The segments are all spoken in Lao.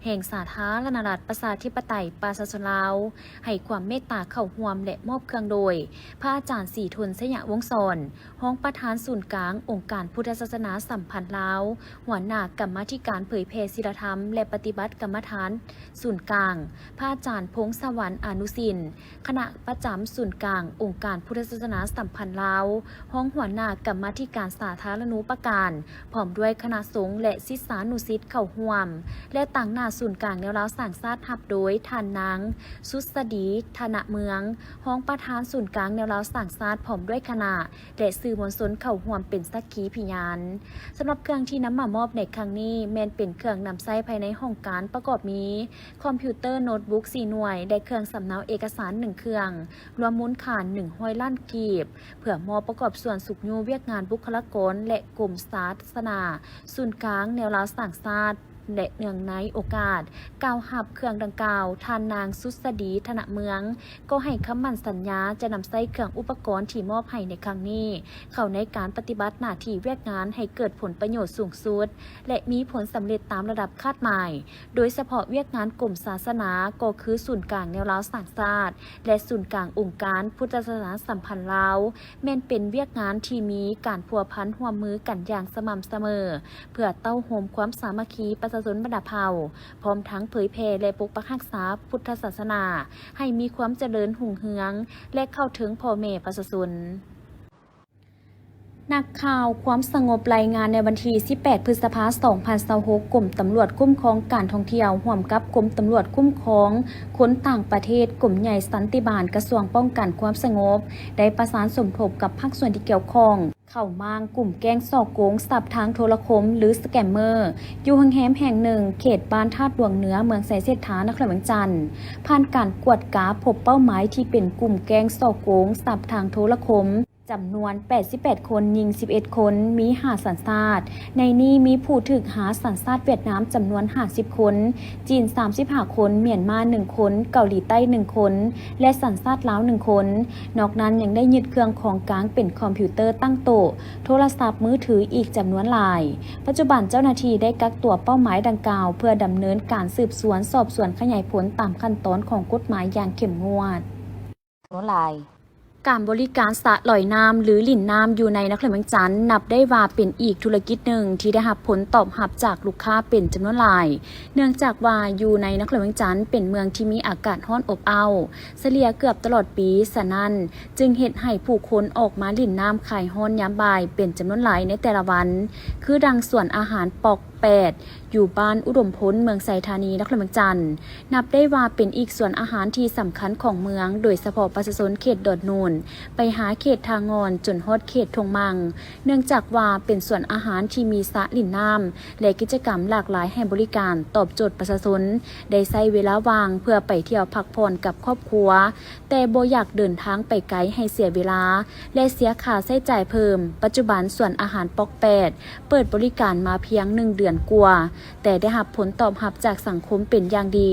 ແຫ່ງສາທາລະນະລັດ ປະຊາທິປະໄຕ ປະຊາຊົນລາວ ໃຫ້ຄວາມເມດຕາເຂົ້າຮ່ວມ ແລະ ມອບເຄື່ອງໂດຍ ພະອາຈານ ສີທົນ ໄຊຍະວົງສອນ ຮອງປະທານສູນກາງອົງການພຸດທະສາສະໜາສຳພັນລາວ, ຫົວໜ້າກຳມາທິການເຜີຍແຜ່ສີລະທຳ ແລະ ປະຕິບັດກຳມະຖານສູນກາງ, ພະອາຈານ ພົງສະຫວັນ ອານຸສິນ ຄະນະປະຈຳສູນກາງອົງການພຸດທະສາສະໜາສຳພັນລາວ, ຮອງຫົວໜ້າກຳມາທິການສາທາລະນູປະການ, ພ້ອມດ້ວຍຄະນະສົງ ແລະ ສິດສານຸສິດເຂົ້າຮ່ວມ ແລະ ຕາງໜ້າສູນກາງແນວລາວສ້າງຊາດ ຮັບໂດຍທ່ານນາງ ສຸດສະດີ ທະນະເມືອງ ຮອງປະທານສູນກາງແນວລາວສ້າງຊາດ ພ້ອມດ້ວຍຄະນະ ແລະ ສື່ມວນຊົນເຂົ້າຮ່ວມເປັນສັກຂີພະຍານ. ສຳລັບເຄື່ອງທີ່ນຳມາມອບໃນຄັ້ງນີ້ ແມ່ນເປັນເຄື່ອງນຳໃຊ້ພາຍໃນຫ້ອງການ ປະກອບມີ ຄອມພິວເຕີໂນດບຸກສີ່ໜ່ວຍ ແລະ ເຄື່ອງສຳເນົາເອກະສານໜຶ່ງເຄື່ອງ, ລວມມູນຄ່າໜຶ່ງຮ້ອຍລ້ານກີບ, ເພື່ອມອບປະກອບສ່ວນຊຸກຍູ້ວຽກງານບຸກຄະລາກອນ ແລະ ກົມສາສະໜາ ສູນກາງແນວລາວສ້າງຊາດ ແລະ ເນື່ອງໃນໂອກາດກ່າວຮັບເຄື່ອງດັ່ງກ່າວ, ທ່ານນາງ ສຸດສະດີ ທະນະເມືອງ ກໍໃຫ້ຄຳໝັ້ນສັນຍາຈະນຳໃຊ້ເຄື່ອງອຸປະກອນທີ່ມອບໃຫ້ໃນຄັ້ງນີ້ ເຂົ້າໃນການປະຕິບັດໜ້າທີ່ວຽກງານໃຫ້ເກີດຜົນປະໂຫຍດສູງສຸດ ແລະ ມີຜົນສຳເລັດຕາມລະດັບຄາດໝາຍ, ໂດຍສະເພາະວຽກງານກົມສາສະໜາ ກໍຄືສູນກາງແນວລາວສ້າງຊາດ ແລະ ສູນກາງອົງການພຸດທະສາສະໜາສຳພັນລາວ ແມ່ນເປັນວຽກງານທີ່ມີການພົວພັນຮ່ວມມືກັນຢ່າງສະໝ່ຳສະເໝີ ເພື່ອເຕົ້າໂຮມຄວາມສາມັກຄີປະຊາຊົນບັນດາເຜົ່າ, ພ້ອມທັງເຜີຍແຜ່ ແລະ ປົກປັກຮັກສາພຸດທະສາສະໜາໃຫ້ມີຄວາມຈະເລີນຮຸ່ງເຮືອງ ແລະ ເຂົ້າເຖິງພໍ່ແມ່ປະຊາຊົນ. ນັກຂ່າວ, ຄວາມສະຫງົບລາຍງານໃນວັນທີສິບແປດ ພຶດສະພາ ສອງພັນຊາວຫົກ, ກົມຕຳຫຼວດຄຸ້ມຄອງການທ່ອງທ່ຽວ ຮ່ວມກັບກົມຕຳຫຼວດຄຸ້ມຄອງຄົນຕ່າງປະເທດ, ກົມໃຫຍ່ສັນຕິບານ ກະຊວງປ້ອງກັນຄວາມສະຫງົບ ໄດ້ປະສານສົມທົບກັບພາກສ່ວນທີ່ກ່ຽວຂ້ອງ ເຂົ້າມ້າງກຸ່ມແກ້ງສໍ້ໂກງຊັບທາງໂທລະຄົມ ຫຼື ສະແກມເມີ ຢູ່ໂຮງແຮມແຫ່ງໜຶ່ງ ເຂດບ້ານທາດຫຼວງເໜືອ ເມືອງໄຊເສດຖາ ນະຄອນຫຼວງວຽງຈັນ. ຜ່ານການກວດກາ ພົບເປົ້າໝາຍທີ່ເປັນກຸ່ມແກ້ງສໍ້ໂກງຊັບທາງໂທລະຄົມ ຈຳນວນແປດສິບແປດຄົນ, ຍິງສິບເອັດຄົນ, ມີຫ້າສັນຊາດ. ໃນນີ້ມີຜູ້ຖືກຫາສັນຊາດຫວຽດນາມຈຳນວນຫ້າສິບຄົນ, ຈີນສາມສິບຫ້າຄົນ, ມຽນມາໜຶ່ງຄົນ, ເກົາຫຼີໃຕ້ໜຶ່ງຄົນ ແລະ ສັນຊາດລາວໜຶ່ງຄົນ. ນອກນັ້ນຍັງໄດ້ຍຶດເຄື່ອງຂອງກາງເປັນຄອມພິວເຕີຕັ້ງໂຕະ, ໂທລະສັບມືຖືອີກຈຳນວນຫຼາຍ. ປັດຈຸບັນເຈົ້າໜ້າທີ່ໄດ້ກັກຕົວເປົ້າໝາຍດັ່ງກ່າວ ເພື່ອດຳເນີນການສືບສວນສອບສວນຂະຫຍາຍຜົນຕາມຂັ້ນຕອນຂອງກົດໝາຍຢ່າງເຂັ້ມງວດ. ຫຼາຍ. ການບໍລິການສະລອຍນ້ຳ ຫຼື ຫຼິ້ນນ້ຳຢູ່ໃນນະຄອນຫຼວງວຽງຈັນ ນັບໄດ້ວ່າເປັນອີກທຸລະກິດໜຶ່ງທີ່ໄດ້ຮັບຜົນຕອບຮັບຈາກລູກຄ້າເປັນຈຳນວນຫຼາຍ, ເນື່ອງຈາກວ່າຢູ່ໃນນະຄອນຫຼວງວຽງຈັນເປັນເມືອງທີ່ມີອາກາດຮ້ອນອົບອ້າວ ສະເລ່ຍເກືອບຕະຫຼອດປີ, ສະນັ້ນຈຶ່ງເຮັດໃຫ້ຜູ້ຄົນອອກມາຫຼິ້ນນ້ຳຄາຍຮ້ອນຍາມບ່າຍເປັນຈຳນວນຫຼາຍໃນແຕ່ລະວັນ, ຄືດັ່ງສວນອາຫານປອກ ແປດ ຢູ່ບ້ານອຸດົມພົນ ເມືອງໄຊທານີ ນະຄອນຫຼວງວຽງຈັນ ນັບໄດ້ວ່າເປັນອີກສວນອາຫານທີ່ສຳຄັນຂອງເມືອງ, ໂດຍສະເພາະປະຊາຊົນເຂດດອນນູນ ໄປຫາເຂດທ່າງ່ອນ ຈົນຮອດເຂດທົ່ງມັ່ງ, ເນື່ອງຈາກວ່າເປັນສວນອາຫານທີ່ມີສະຫຼິ້ນນ້ຳ ແລະ ກິດຈະກຳຫຼາກຫຼາຍໃຫ້ບໍລິການ, ຕອບໂຈດປະຊາຊົນໄດ້ໃຊ້ເວລາວ່າງເພື່ອໄປທ່ຽວພັກຜ່ອນກັບຄອບຄົວ, ແຕ່ບໍ່ຢາກເດີນທາງໄປໄກໃຫ້ເສຍເວລາ ແລະ ເສຍຄ່າໃຊ້ຈ່າຍເພີ່ມ. ປັດຈຸບັນສວນອາຫານປອກແປດ ເປີດບໍລິການມາພຽງໜຶ່ງເດືອນກວ່າ, ແຕ່ໄດ້ຮັບຜົນຕອບຮັບຈາກສັງຄົມເປັນຢ່າງດີ,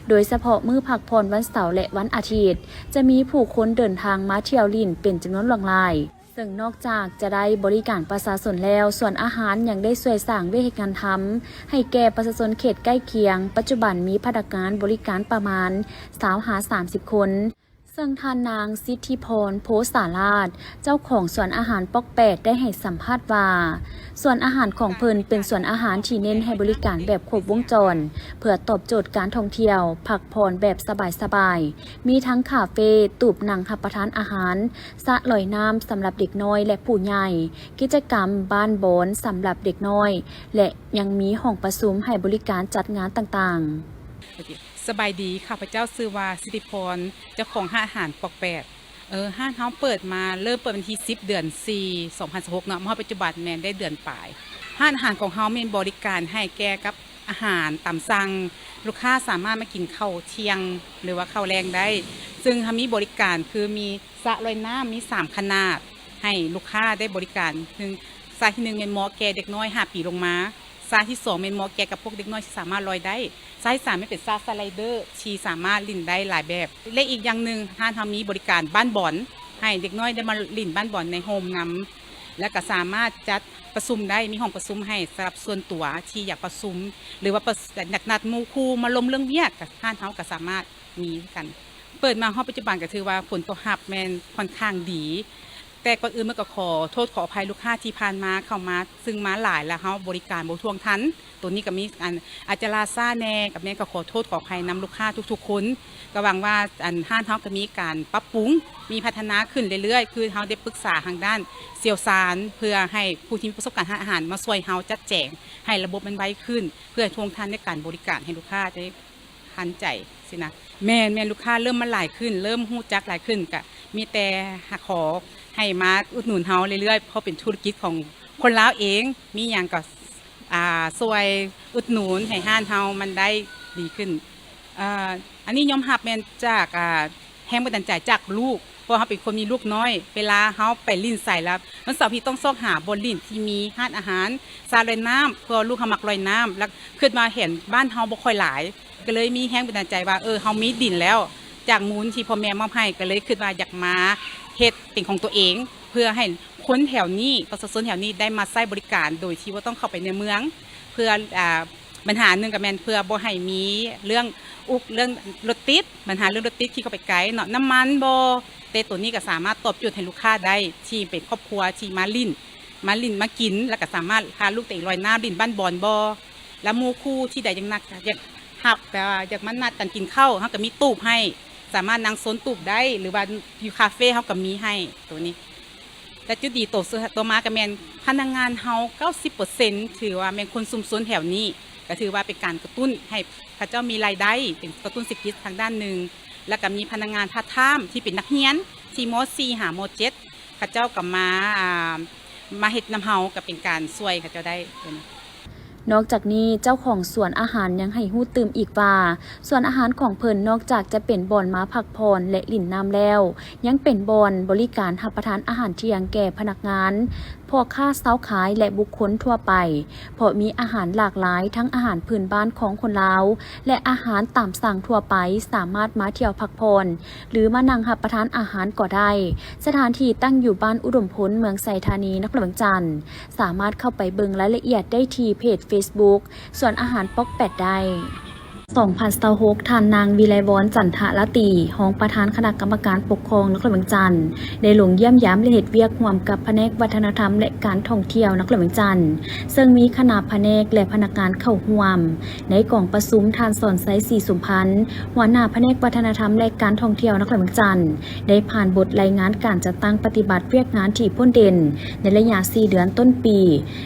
ໂດຍສະເພາະມື້ພັກຜ່ອນວັນເສົາ ແລະ ວັນອາທິດ, ຈະມີຜູ້ຄົນເດີນທາງມາທ່ຽວຫຼິ້ນເປັນຈຳນວນຫຼວງຫຼາຍ, ເຊິ່ງນອກຈາກຈະໄດ້ບໍລິການປະຊາຊົນແລ້ວ, ສວນອາຫານຍັງໄດ້ຊ່ວຍສ້າງວຽກເຮັດງານທຳໃຫ້ແກ່ປະຊາຊົນເຂດໃກ້ຄຽງ. ປັດຈຸບັນມີພະນັກງານບໍລິການປະມານຊາວຫາສາມສິບຄົນ. ເຊິ່ງທ່ານນາງ ສິດທິພອນ ໂພສາລາດ ເຈົ້າຂອງສວນອາຫານປອກແປດ ໄດ້ໃຫ້ສຳພາດວ່າ, ສວນອາຫານຂອງເພິ່ນເປັນສວນອາຫານທີ່ເນັ້ນໃຫ້ບໍລິການແບບຄົບວົງຈອນ ເພື່ອຕອບໂຈດການທ່ອງທ່ຽວ, ພັກຜ່ອນແບບສະບາຍໆ, ມີທັງຄາເຟ, ຕູບນັ່ງຮັບປະທານອາຫານ, ສະລອຍນ້ຳສຳລັບເດັກນ້ອຍ ແລະ ຜູ້ໃຫຍ່, ກິດຈະກຳບ້ານບອນສຳລັບເດັກນ້ອຍ ແລະ ຍັງມີຫ້ອງປະຊຸມໃຫ້ບໍລິການຈັດງານຕ່າງໆ. ສະບາຍດີ, ຂ້າພະເຈົ້າຊື່ວ່າ ສິດທິພອນ ເຈົ້າຂອງຮ້ານອາຫານປອກແປດ. ເອີ ຮ້ານເຮົາເປີດມາ, ເລີ່ມເປີດວັນທີສິບ ເດືອນສີ່ ສອງພັນຊາວຫົກເນາະ, ມາຮອດປັດຈຸບັນແມ່ນໄດ້ເດືອນປາຍ. ຮ້ານອາຫານຂອງເຮົາແມ່ນບໍລິການໃຫ້ແກ່ກັບອາຫານຕາມສັ່ງ, ລູກຄ້າສາມາດມາກິນເຂົ້າທ່ຽງ ຫຼືວ່າເຂົ້າແລງໄດ້, ເຊິ່ງເຮົາມີບໍລິການຄືມີ ສະລອຍນ້ຳມີສາມຂະໜາດໃຫ້ລູກຄ້າໄດ້ບໍລິການ, ຄືສະທີໜຶ່ງແມ່ນເໝາະແກ່ເດັກນ້ອຍຫ້າປີລົງມາ, ສະທີສອງແມ່ນເໝາະແກ່ກັບພວກເດັກນ້ອຍທີ່ສາມາດລອຍໄດ້, ສະທີສາມແມ່ນເປັນສະສະໄລເດີທີ່ສາມາດຫຼິ້ນໄດ້ຫຼາຍແບບ ແລະ ອີກຢ່າງໜຶ່ງ ຮ້ານເຮົາມີບໍລິການບ້ານບອນ ໃຫ້ເດັກນ້ອຍໄດ້ມາຫຼິ້ນບ້ານບອນໃນໂຮມນຳ, ແລະ ກໍສາມາດຈັດ ປະຊຸມໄດ້ ມີຫ້ອງປະຊຸມໃຫ້ສຳລັບສ່ວນຕົວທີ່ຢາກປະຊຸມ ຫຼືວ່າປະ ຢາກນັດໝູ່ຄູ່ມາລົມເລື່ອງວຽກ ກໍ ຮ້ານເຮົາກໍສາມາດມີຄືກັນ. ເປີດມາຮອດປັດຈຸບັນກໍຖືວ່າຜົນຕອບຮັບແມ່ນຂ້ອນຂ້າງດີ, ແຕ່ກ່ອນອື່ນເໝິດກໍຂໍໂທດຂໍອະໄພລູກຄ້າທີ່ຜ່ານມາເຂົ້າມາ ຊຶ່ງມາຫຼາຍແລ້ວເຮົາບໍລິການບໍ່ທ່ວງທັນ. ໂຕນີ້ກໍມີອັນ ອາດຈະລ່າຊ້າແດ່ ກໍແມ່ນກໍຂໍໂທດຂໍອະໄພນຳລູກຄ້າທຸກໆຄົນ. ກໍຫວັງວ່າອັນຮ້ານເຮົາກໍມີການປັບປຸງ ມີພັດທະນາຂຶ້ນເລື້ອຍໆ ຄືເຮົາໄດ້ປຶກສາທາງດ້ານຊ່ຽວຊານ ເພື່ອໃຫ້ຜູ້ທີ່ມີປະສົບການຮ້ານອາຫານມາຊ່ວຍເຮົາຈັດແຈງໃຫ້ລະບົບມັນໄວຂຶ້ນ ເພື່ອທ່ວງທັນໃນການບໍລິການໃຫ້ລູກຄ້າໄດ້ທັນໃຈຊີ້ນະ. ແມ່ນໆ ລູກຄ້າເລີ່ມມາຫຼາຍຂຶ້ນ ເລີ່ມຮູ້ຈັກຫຼາຍຂຶ້ນ ກະມີແຕ່ຂໍໃຫ້ມາອຸດໜູນເຮົາເລື້ອຍໆ ເພາະເປັນທຸລະກິດຂອງຄົນລາວເອງ ມີຫຍັງກໍ ອ່າ ຊ່ວຍອຸດໜູນໃຫ້ຮ້ານເຮົາມັນໄດ້ດີຂຶ້ນ. ເອີ ອັນນີ້ຍອມຮັບແມ່ນຈາກ ອ່າ ແຮງບັນດານໃຈຈາກລູກ ເພາະເຮົາເປັນຄົນມີລູກນ້ອຍ ເວລາເຮົາໄປຫຼິ້ນໃສລະ ວັນເສົາອາທິດຕ້ອງຊອກຫາບ່ອນຫຼິ້ນທີ່ມີຮ້ານອາຫານ ສະລອຍນ້ຳ ເພາະວ່າລູກເຮົາມັກລອຍນ້ຳ ລະຄິດວ່າເຫັນບ້ານເຮົາບໍ່ຄ່ອຍຫຼາຍ ກໍເລີຍມີແຮງບັນດານໃຈວ່າ ເອີ ເຮົາມີດິນແລ້ວ ຈາກມູນທີ່ພໍ່ແມ່ມອບໃຫ້ ກໍເລີຍຄິດວ່າຢາກມາເຮັດເປັນຂອງຕົວເອງ ເພື່ອໃຫ້ຄົນແຖວນີ້ ປະຊາຊົນແຖວນີ້ໄດ້ມາໃຊ້ບໍລິການໂດຍທີ່ບໍ່ຕ້ອງເຂົ້າໄປໃນເມືອງ ເພື່ອ ອ່າ ບັນຫາໜຶ່ງກໍແມ່ນເພື່ອບໍ່ໃຫ້ມີເລື່ອງອຸກ ເລື່ອງລົດຕິດ ບັນຫາເລື່ອງລົດຕິດຂີ່ເຂົ້າໄປໄກເນາະ ນ້ຳມັນບໍ່ ແຕ່ໂຕນີ້ກໍສາມາດຕອບໂຈດໃຫ້ລູກຄ້າໄດ້ ທີ່ເປັນຄອບຄົວທີ່ມາຫຼິ້ນ ມາຫຼິ້ນມາກິນ ແລ້ວກໍສາມາດພາລູກຕົວເອງລອຍນ້ຳຫຼິ້ນບ້ານບອນບໍ່ ແລ້ວໝູ່ຄູ່ທີ່ໃດຢາກນັດ ຢາກຮັບ ແບບວ່າຢາກມານັດກັນກິນເຂົ້າ ເຮົາກໍມີຕູບໃຫ້ ສາມາດນັ່ງໂຊນຕູບໄດ້ ຫຼືວ່າຢູ່ຄາເຟເຮົາກໍມີໃຫ້ໂຕນີ້. ແລະ ຈຸດດີໂຕ ໂຕມາກໍແມ່ນພະນັກງານເຮົາເກົ້າສິບເປີເຊັນ ຖືວ່າແມ່ນຄົນຊຸມຊົນແຖວນີ້ ກໍຖືວ່າເປັນການກະຕຸ້ນໃຫ້ເຂົາເຈົ້າມີລາຍໄດ້ ເປັນກະຕຸ້ນເສດຖະກິດທາງດ້ານໜຶ່ງ ແລ້ວກໍມີພະນັກງານພາດທາມທີ່ເປັນນັກຮຽນທີ່ ມ.ສີ່ ຫາ ມ.ເຈັດ ເຂົາເຈົ້າກໍມາ ອ່າ ມາເຮັດນຳເຮົາ ກໍເປັນການຊ່ວຍເຂົາເຈົ້າໄດ້. ນອກຈາກນີ້ ເຈົ້າຂອງສວນອາຫານຍັງໃຫ້ຮູ້ຕື່ມອີກວ່າ ສວນອາຫານຂອງເພິ່ນນອກຈາກຈະເປັນບ່ອນມາພັກຜ່ອນ ແລະ ຫຼິ້ນນ້ຳແລ້ວ ຍັງເປັນບ່ອນບໍລິການຮັບປະທານອາຫານທ່ຽງແກ່ພະນັກງານ, ພໍ່ຄ້າຊາວຂາຍ ແລະ ບຸກຄົນທົ່ວໄປ ເພາະມີອາຫານຫຼາກຫຼາຍ ທັງອາຫານພື້ນບ້ານຂອງຄົນລາວ ແລະ ອາຫານຕາມສັ່ງທົ່ວໄປ ສາມາດມາທ່ຽວພັກຜ່ອນ ຫຼື ມານັ່ງຮັບປະທານອາຫານກໍໄດ້. ສະຖານທີ່ຕັ້ງຢູ່ບ້ານອຸດົມພົນ ເມືອງໄຊທານີ ນະຄອນຫຼວງວຽງຈັນ. ສາມາດເຂົ້າໄປເບິ່ງລາຍລະອຽດໄດ້ທີ່ເພຈເຟສບຸກ ສວນອາຫານປອກແປດໄດ້. ສອງພັນຊາວຫົກ ທ່ານນາງ ວິໄລວອນ ຈັນທະລາຕີ ຮອງປະທານຄະນະກຳມະການປົກຄອງນະຄອນຫຼວງວຽງຈັນ ໄດ້ລົງຢ້ຽມຢາມ ແລະ ເຮັດວຽກຮ່ວມກັບພະແນກວັດທະນະທຳ ແລະ ການທ່ອງທ່ຽວນະຄອນຫຼວງວຽງຈັນ ເຊິ່ງມີຄະນະພະແນກ ແລະ ພະນັກງານເຂົ້າຮ່ວມ. ໃນກອງປະຊຸມ ທ່ານ ສອນໄຊ ສີສົມພັນ ຫົວໜ້າພະແນກວັດທະນະທຳ ແລະ ການທ່ອງທ່ຽວນະຄອນຫຼວງວຽງຈັນ ໄດ້ຜ່ານບົດລາຍງານການຈັດຕັ້ງປະຕິບັດວຽກງານທີ່ພົ້ນເດັ່ນໃນໄລຍະສີ່ເດືອນຕົ້ນປີ,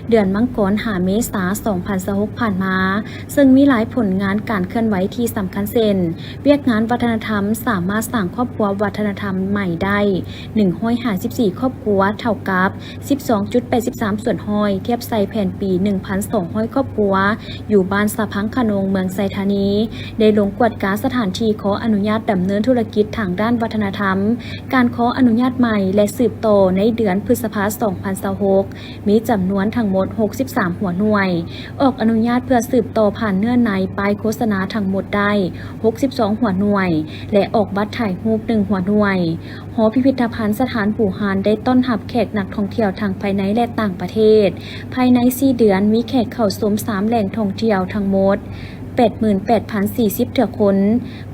ເດືອນມັງກອນຫາເມສາ ສອງພັນຊາວຫົກ ຜ່ານມາ, ເຊິ່ງມີຫຼາຍຜົນງານການເຄື່ອນໄຫວທີ່ສຳຄັນເຊັ່ນ, ວຽກງານວັດທະນະທຳສາມາດສ້າງຄອບຄົວວັດທະນະທຳໃໝ່ໄດ້ ໜຶ່ງຮ້ອຍຫ້າສິບສີ່ຄອບຄົວ, ເທົ່າກັບ ສິບສອງຈຸດແປດສິບສາມສ່ວນຮ້ອຍ ທຽບໃສ່ແຜນປີ ໜຶ່ງພັນສອງຮ້ອຍຄອບຄົວ ຢູ່ບ້ານສະພັງຂະໜົງ ເມືອງໄຊທານີ ໄດ້ລົງກວດກາສະຖານທີ່ຂໍອະນຸຍາດດຳເນີນທຸລະກິດທາງດ້ານວັດທະນະທຳ, ການຂໍອະນຸຍາດໃໝ່ ແລະ ສືບຕໍ່ໃນເດືອນພຶດສະພາ ສອງພັນຊາວຫົກ ມີຈຳນວນທັງໝົດ ຫົກສິບສາມຫົວໜ່ວຍ, ອອກອະນຸຍາດເພື່ອສືບຕໍ່ຜ່ານເນື້ອໃນປ້າຍໂຄສະນາທັງໝົດໄດ້ ຫົກສິບສອງຫົວໜ່ວຍ ແລະ ອອກບັດຖ່າຍຮູບ ໜຶ່ງຫົວໜ່ວຍ. ຫໍພິພິທະພັນສະຖານບູຮານໄດ້ຕ້ອນຮັບແຂກນັກທ່ອງທ່ຽວທັງພາຍໃນ ແລະ ຕ່າງປະເທດ. ພາຍໃນສີ່ເດືອນ ມີແຂກເຂົ້າຊົມສາມແຫຼ່ງທ່ອງທ່ຽວທັງໝົດ ແປດໝື່ນແປດພັນສີ່ສິບເທື່ອຄົນ,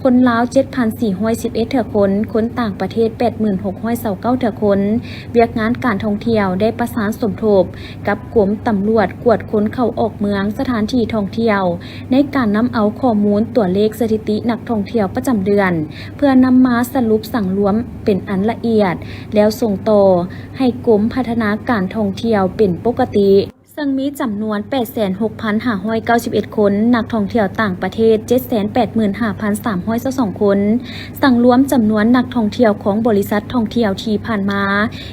ຄົນລາວ ເຈັດພັນສີ່ຮ້ອຍສິບເອັດເທື່ອຄົນ, ຄົນຕ່າງປະເທດ ແປດໝື່ນຫົກຮ້ອຍຊາວເກົ້າເທື່ອຄົນ. ວຽກງານການທ່ອງທ່ຽວໄດ້ປະສານສົມທົບກັບກົມຕຳຫຼວດກວດຄົນເຂົ້າອອກເມືອງ, ສະຖານທີ່ທ່ອງທ່ຽວ ໃນການນຳເອົາຂໍ້ມູນຕົວເລກສະຖິຕິນັກທ່ອງທ່ຽວປະຈຳເດືອນ ເພື່ອນຳມາສະຫຼຸບສັງລວມເປັນອັນລະອຽດ ແລ້ວສົ່ງຕໍ່ໃຫ້ກົມພັດທະນາການທ່ອງທ່ຽວເປັນປົກກະຕິ, ເຊິ່ງມີຈຳນວນ ແປດແສນຫົກພັນຫ້າຮ້ອຍເກົ້າສິບເອັດຄົນ, ນັກທ່ອງທ່ຽວຕ່າງປະເທດ ເຈັດແສນແປດໝື່ນຫ້າພັນສາມຮ້ອຍຊາວສອງຄົນ. ສັງລວມຈຳນວນນັກທ່ອງທ່ຽວຂອງບໍລິສັດທ່ອງທ່ຽວທີ່ຜ່ານມາ,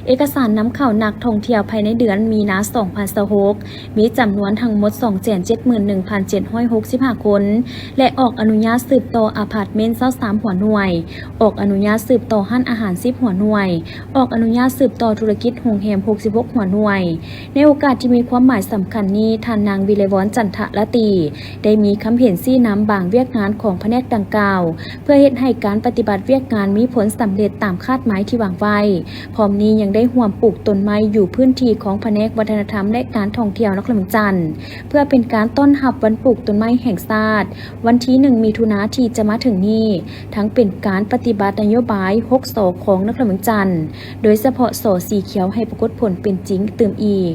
ເອກະສານນຳເຂົ້ານັກທ່ອງທ່ຽວພາຍໃນເດືອນມີນາ ສອງພັນຊາວຫົກ ມີຈຳນວນທັງໝົດ ສອງແສນເຈັດໝື່ນໜຶ່ງພັນເຈັດຮ້ອຍຫົກສິບຫ້າຄົນ ແລະ ອອກອະນຸຍາດສືບຕໍ່ອາພາດເມັນ ຊາວສາມຫົວໜ່ວຍ, ອອກອະນຸຍາດສືບຕໍ່ຮ້ານອາຫານ ສິບຫົວໜ່ວຍ, ອອກອະນຸຍາດສືບຕໍ່ທຸລະກິດໂຮງແຮມ ຫົກສິບຫົກຫົວໜ່ວຍ. ໃນໂອກາດທີ່ມີຄວາມ ໝາຍສຳຄັນນີ້, ທ່ານນາງ ວິໄລວອນ ຈັນທະລາຕີ ໄດ້ມີຄຳເຫັນຊີ້ນຳບາງວຽກງານຂອງພະແນກດັ່ງກ່າວ ເພື່ອເຮັດໃຫ້ການປະຕິບັດວຽກງານມີຜົນສຳເລັດຕາມຄາດໝາຍທີ່ວາງໄວ້. ພ້ອມນີ້ຍັງໄດ້ຮ່ວມປູກຕົ້ນໄມ້ຢູ່ພື້ນທີ່ຂອງພະແນກວັດທະນະທຳ ແລະ ການທ່ອງທ່ຽວນະຄອນຫຼວງວຽງຈັນ ເພື່ອເປັນການຕ້ອນຮັບວັນປູກຕົ້ນໄມ້ແຫ່ງຊາດ ວັນທີໜຶ່ງ ມິຖຸນາທີ່ຈະມາເຖິງນີ້, ທັງເປັນການປະຕິບັດນະໂຍບາຍ ຫົກ ສ ຂອງນະຄອນຫຼວງວຽງຈັນ, ໂດຍສະເພາະ ສ ສີຂຽວ ໃຫ້ປາກົດຜົນເປັນຈິງຕື່ມອີກ.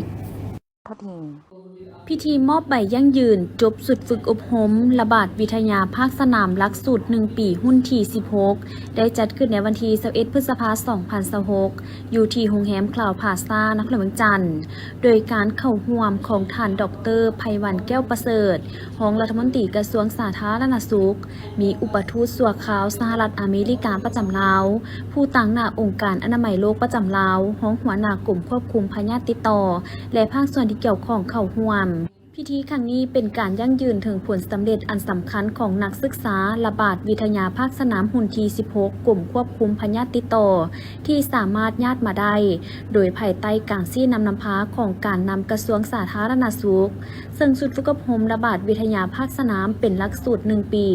ພິທີມອບໃບຢັ້ງຢືນຈົບຊຸດຝຶກອົບຮົມລະບາດວິທະຍາພາກສະໜາມຫຼັກສູດໜຶ່ງປີ ຮຸ່ນທີສິບຫົກ ໄດ້ຈັດຂຶ້ນໃນວັນທີຊາວເອັດ ພຶດສະພາ ສອງພັນຊາວຫົກ ຢູ່ທີ່ໂຮງແຮມຄລາວພລາຊາ ນະຄອນຫຼວງວຽງຈັນ, ໂດຍການເຂົ້າຮ່ວມຂອງທ່ານ ດອກເຕີ ໄພວັນ ແກ້ວປະເສີດ ຮອງລັດຖະມົນຕີກະຊວງສາທາລະນະສຸກ, ມີອຸປະທູດຊົ່ວຄາວສະຫະລັດອາເມລິກາປະຈຳລາວ, ຜູ້ຕາງໜ້າອົງການອະນາໄມໂລກປະຈຳລາວ, ຮອງຫົວໜ້າກົມຄວບຄຸມພະຍາດຕິດຕໍ່ ແລະ ພາກສ່ວນທີ່ກ່ຽວຂ້ອງເຂົ້າຮ່ວມ. ພິທີຄັ້ງນີ້ເປັນການຢັ້ງຢືນເຖິງຜົນສຳເລັດອັນສຳຄັນຂອງນັກສຶກສາລະບາດວິທະຍາພາກສະໜາມຮຸ່ນທີສິບຫົກ ກົມຄວບຄຸມພະຍາດຕິດຕໍ່ ທີ່ສາມາດຍາດມາໄດ້ ໂດຍພາຍໃຕ້ການຊີ້ນຳນຳພາຂອງການນຳກະຊວງສາທາລະນະສຸກ. ເຊິ່ງຊຸດຝຶກອົບຮົມລະບາດວິທະຍາພາກສະໜາມເປັນຫຼັກສູດໜຶ່ງປີ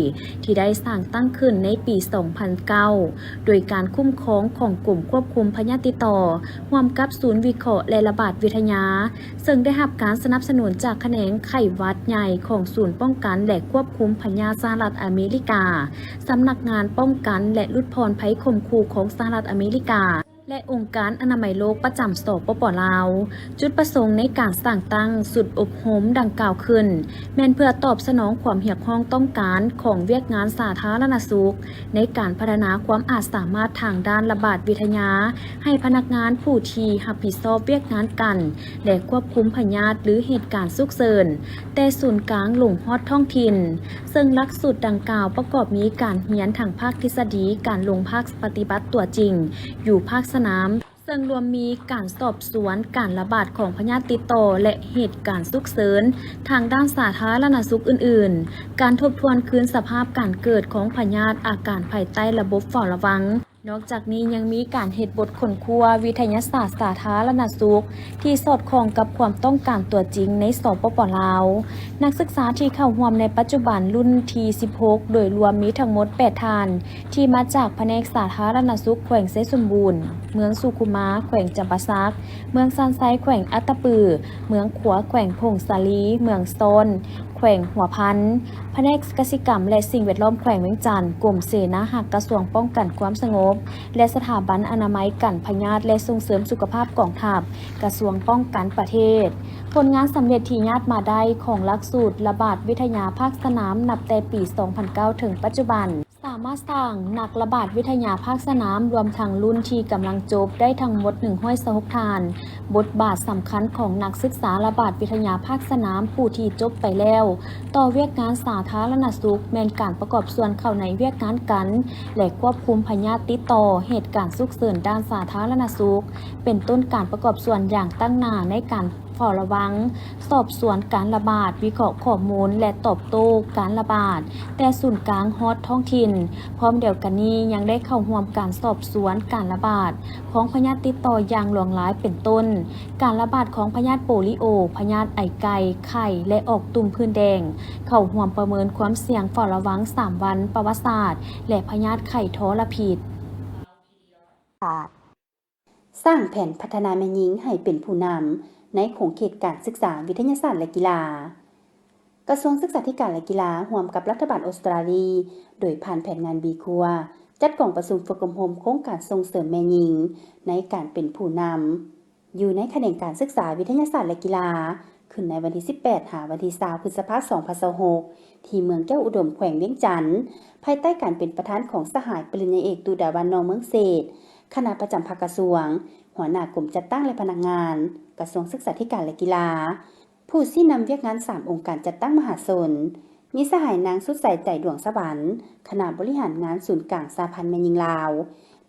ທີ່ໄດ້ສ້າງຕັ້ງຂຶ້ນໃນປີສອງພັນເກົ້າ ໂດຍການຄຸ້ມຄອງຂອງກົມຄວບຄຸມພະຍາດຕິດຕໍ່ ຮ່ວມກັບສູນວິເຄາະ ແລະ ລະບາດວິທະຍາ, ເຊິ່ງໄດ້ຮັບການສະໜັບສະໜູນຈາກຂະແໜງໄຂ້ຫວັດໃຫຍ່ຂອງສູນປ້ອງກັນ ແລະ ຄວບຄຸມພະຍາດສະຫະລັດອາເມລິກາ, ສຳນັກງານປ້ອງກັນ ແລະ ຫຼຸດຜ່ອນໄພຂົ່ມຂູ່ຂອງສະຫະລັດອາເມລິກາ ແລະ ອົງການອະນາໄມໂລກປະຈຳ ສປປ ລາວ. ຈຸດປະສົງໃນການສ້າງຕັ້ງຊຸດອົບຮົມດັ່ງກ່າວຂຶ້ນ ແມ່ນເພື່ອຕອບສະໜອງຄວາມຮຽກຮ້ອງຕ້ອງການຂອງວຽກງານສາທາລະນະສຸກ ໃນການພັດທະນາຄວາມອາດສາມາດທາງດ້ານລະບາດວິທະຍາ ໃຫ້ພະນັກງານຜູ້ທີ່ຮັບຜິດຊອບວຽກງານກັນ ແລະ ຄວບຄຸມພະຍາດ ຫຼື ເຫດການສຸກເສີນ ແຕ່ສູນກາງລົງຮອດທ້ອງຖິ່ນ. ເຊິ່ງຫຼັກສູດດັ່ງກ່າວປະກອບມີການຮຽນທັງພາກທິດສະດີ, ການລົງພາກປະຕິບັດຕົວຈິງຢູ່ພາກສະໜາມ, ເຊິ່ງລວມມີການສອບສວນການລະບາດຂອງພະຍາດຕິດຕໍ່ ແລະ ເຫດການສຸກເສີນທາງດ້ານສາທາລະນະສຸກອື່ນໆ, ການທົບທວນຄືນສະພາບການເກີດຂອງພະຍາດ, ອາການພາຍໃຕ້ລະບົບເຝົ້າລະວັງ. ນອກຈາກນີ້ຍັງມີການເຮັດບົດຄົ້ນຄວ້າວິທະຍາສາດສາທາລະນະສຸກ ທີ່ສອດຄ່ອງກັບຄວາມຕ້ອງການຕົວຈິງໃນ ສປປ ລາວ. ນັກສຶກສາທີ່ເຂົ້າຮ່ວມໃນປັດຈຸບັນລຸ້ນທີສິບຫົກ ໂດຍລວມມີທັງໝົດແປດທ່ານ ທີ່ມາຈາກພະແນກສາທາລະນະສຸກແຂວງໄຊສົມບູນ, ເມືອງສຸຂຸມາ ແຂວງຈຳປາສັກ, ເມືອງຊານໄຊ ແຂວງອັດຕະປື, ເມືອງຂວາ ແຂວງຜົ້ງສາລີ, ເມືອງຊອນ ແຂວງຫົວພັນ, ພະແນກກະສິກຳ ແລະ ສິ່ງແວດລ້ອມແຂວງວຽງຈັນ, ກົມເສນາຮັກ ກະຊວງປ້ອງກັນຄວາມສະຫງົບ ແລະ ສະຖາບັນອະນາໄມກັນພະຍາດ ແລະ ສົ່ງເສີມສຸຂະພາບກອງທັບ ກະຊວງປ້ອງກັນປະເທດ. ຜົນງານສຳເລັດທີ່ຍາດມາໄດ້ຂອງຫຼັກສູດລະບາດວິທະຍາພາກສະໜາມນັບແຕ່ປີສອງພັນເກົ້າເຖິງປັດຈຸບັນ ສາມາດສ້າງນັກລະບາດວິທະຍາພາກສະໜາມ ລວມທັງລຸ້ນທີ່ກຳລັງຈົບໄດ້ທັງໝົດໜຶ່ງຮ້ອຍຊາວຫົກທ່ານ. ບົດບາດສຳຄັນຂອງນັກສຶກສາລະບາດວິທະຍາພາກສະໜາມຜູ້ທີ່ຈົບໄປແລ້ວຕໍ່ວຽກງານສາທາລະນະສຸກ ແມ່ນການປະກອບສ່ວນເຂົ້າໃນວຽກງານກັນ ແລະ ຄວບຄຸມພະຍາດຕິດຕໍ່, ເຫດການສຸກເສີນດ້ານສາທາລະນະສຸກ, ເປັນຕົ້ນການປະກອບສ່ວນຢ່າງຕັ້ງໜ້າໃນການ ເຝົ້າລະວັງ, ສອບສວນການລະບາດ, ວິເຄາະຂໍ້ມູນ ແລະ ຕອບໂຕ້ການລະບາດ ແຕ່ສູນກາງຮອດທ້ອງຖິ່ນ. ພ້ອມດຽວກັນນີ້ຍັງໄດ້ເຂົ້າຮ່ວມການສອບສວນການລະບາດຂອງພະຍາດຕິດຕໍ່ຢ່າງຫຼວງຫຼາຍ ເປັນຕົ້ນ ການລະບາດຂອງພະຍາດໂປລິໂອ, ພະຍາດໄອໄກ່, ໄຂ້ ແລະ ອອກຕຸ່ມຜື່ນແດງ, ເຂົ້າຮ່ວມປະເມີນຄວາມສ່ຽງເຝົ້າລະວັງສາມວັນປະຫວັດສາດ ແລະ ພະຍາດໄຂ້ທໍລະພິດ. ສ້າງແຜນພັດທະນາແມ່ຍິງໃຫ້ເປັນຜູ້ນຳໃນຂົງເຂດການສຶກສາ, ວິທະຍາສາດ ແລະ ກິລາ. ກະຊວງສຶກສາທິການ ແລະ ກິລາ ຮ່ວມກັບລັດຖະບານອົດສະຕຣາລີ ໂດຍຜ່ານແຜນງານ B Quad ຈັດກອງປະຊຸມຝຶກອົບຮົມໂຄງການສົ່ງເສີມແມ່ຍິງໃນການເປັນຜູ້ນຳ ຢູ່ໃນຂະແໜງການສຶກສາ, ວິທະຍາສາດ ແລະ ກິລາ ຂຶ້ນໃນວັນທີສິບແປດ ຫາວັນທີຊາວ ພຶດສະພາ ສອງພັນຊາວຫົກ ທີ່ເມືອງແກ້ວອຸດົມ ແຂວງວຽງຈັນ, ພາຍໃຕ້ການເປັນປະທານຂອງສະຫາຍປະລິນຍາເອກ ຕຸດາວັນ ໜໍ່ເມືອງເສດ, ຄະນະປະຈຳພັກກະຊວງ, ຫົວໜ້າກົມຈັດຕັ້ງ ແລະ ພະນັກງານ ກະຊວງສຶກສາທິການ ແລະ ກິລາ, ຜູ້ຊີ້ນຳວຽກງານສາມອົງການຈັດຕັ້ງມະຫາຊົນ, ມີສະຫາຍນາງ ສຸດໃສ ໃຈດວງສະຫວັນ, ຄະນະບໍລິຫານງານສູນກາງສະຫະພັນແມ່ຍິງລາວ,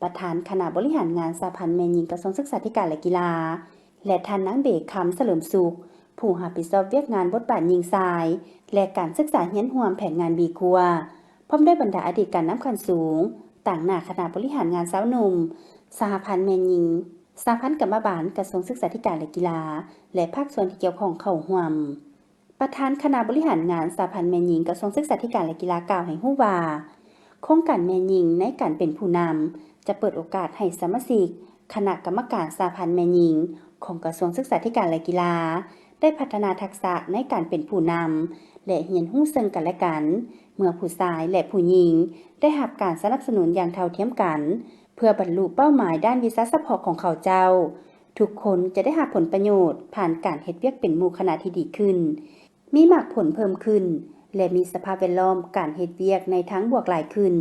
ປະທານຄະນະບໍລິຫານງານສະຫະພັນແມ່ຍິງກະຊວງສຶກສາທິການ ແລະ ກິລາ, ແລະ ທ່ານນາງ ເບ ຄຳສະເຫຼີມສຸກ, ຜູ້ຮັບຜິດຊອບວຽກງານບົດບາດຍິງຊາຍ ແລະ ການສຶກສາຮຽນຮ່ວມແຜນງານ B Quad ພ້ອມດ້ວຍບັນດາອະດີດການນຳຂັ້ນສູງ, ຕາງໜ້າຄະນະບໍລິຫານງານຊາວໜຸ່ມ, ສະຫະພັນແມ່ຍິງ, ສະຫະພັນກຳມະບານ ກະຊວງສຶກສາທິການ ແລະ ກິລາ ແລະ ພາກສ່ວນທີ່ກ່ຽວຂ້ອງເຂົ້າຮ່ວມ. ປະທານຄະນະບໍລິຫານງານສະຫະພັນແມ່ຍິງ ກະຊວງສຶກສາທິການ ແລະ ກິລາ ກ່າວໃຫ້ຮູ້ວ່າ ໂຄງການແມ່ຍິງໃນການເປັນຜູ້ນຳ ຈະເປີດໂອກາດໃຫ້ສະມາຊິກຄະນະກຳມະການສະຫະພັນແມ່ຍິງຂອງກະຊວງສຶກສາທິການ ແລະ ກິລາ ໄດ້ພັດທະນາທັກສະໃນການເປັນຜູ້ນຳ ແລະ ຮຽນຮູ້ເຊິ່ງກັນແລະກັນ ເມື່ອຜູ້ຊາຍ ແລະ ຜູ້ຍິງໄດ້ຮັບການສະໜັບສະໜູນຢ່າງເທົ່າທຽມກັນ ເພື່ອບັນລຸເປົ້າໝາຍດ້ານວິຊາສະເພາະຂອງເຂົາເຈົ້າ, ທຸກຄົນຈະໄດ້ຮັບຜົນປະໂຫຍດຜ່ານການເຮັດວຽກເປັນໝູ່ຄະນະທີ່ດີຂຶ້ນ, ມີໝາກຜົນເພີ່ມຂຶ້ນ ແລະ ມີສະພາບແວດລ້ອມການເຮັດວຽກໃນທາງບວກຫຼາຍຂຶ້ນ.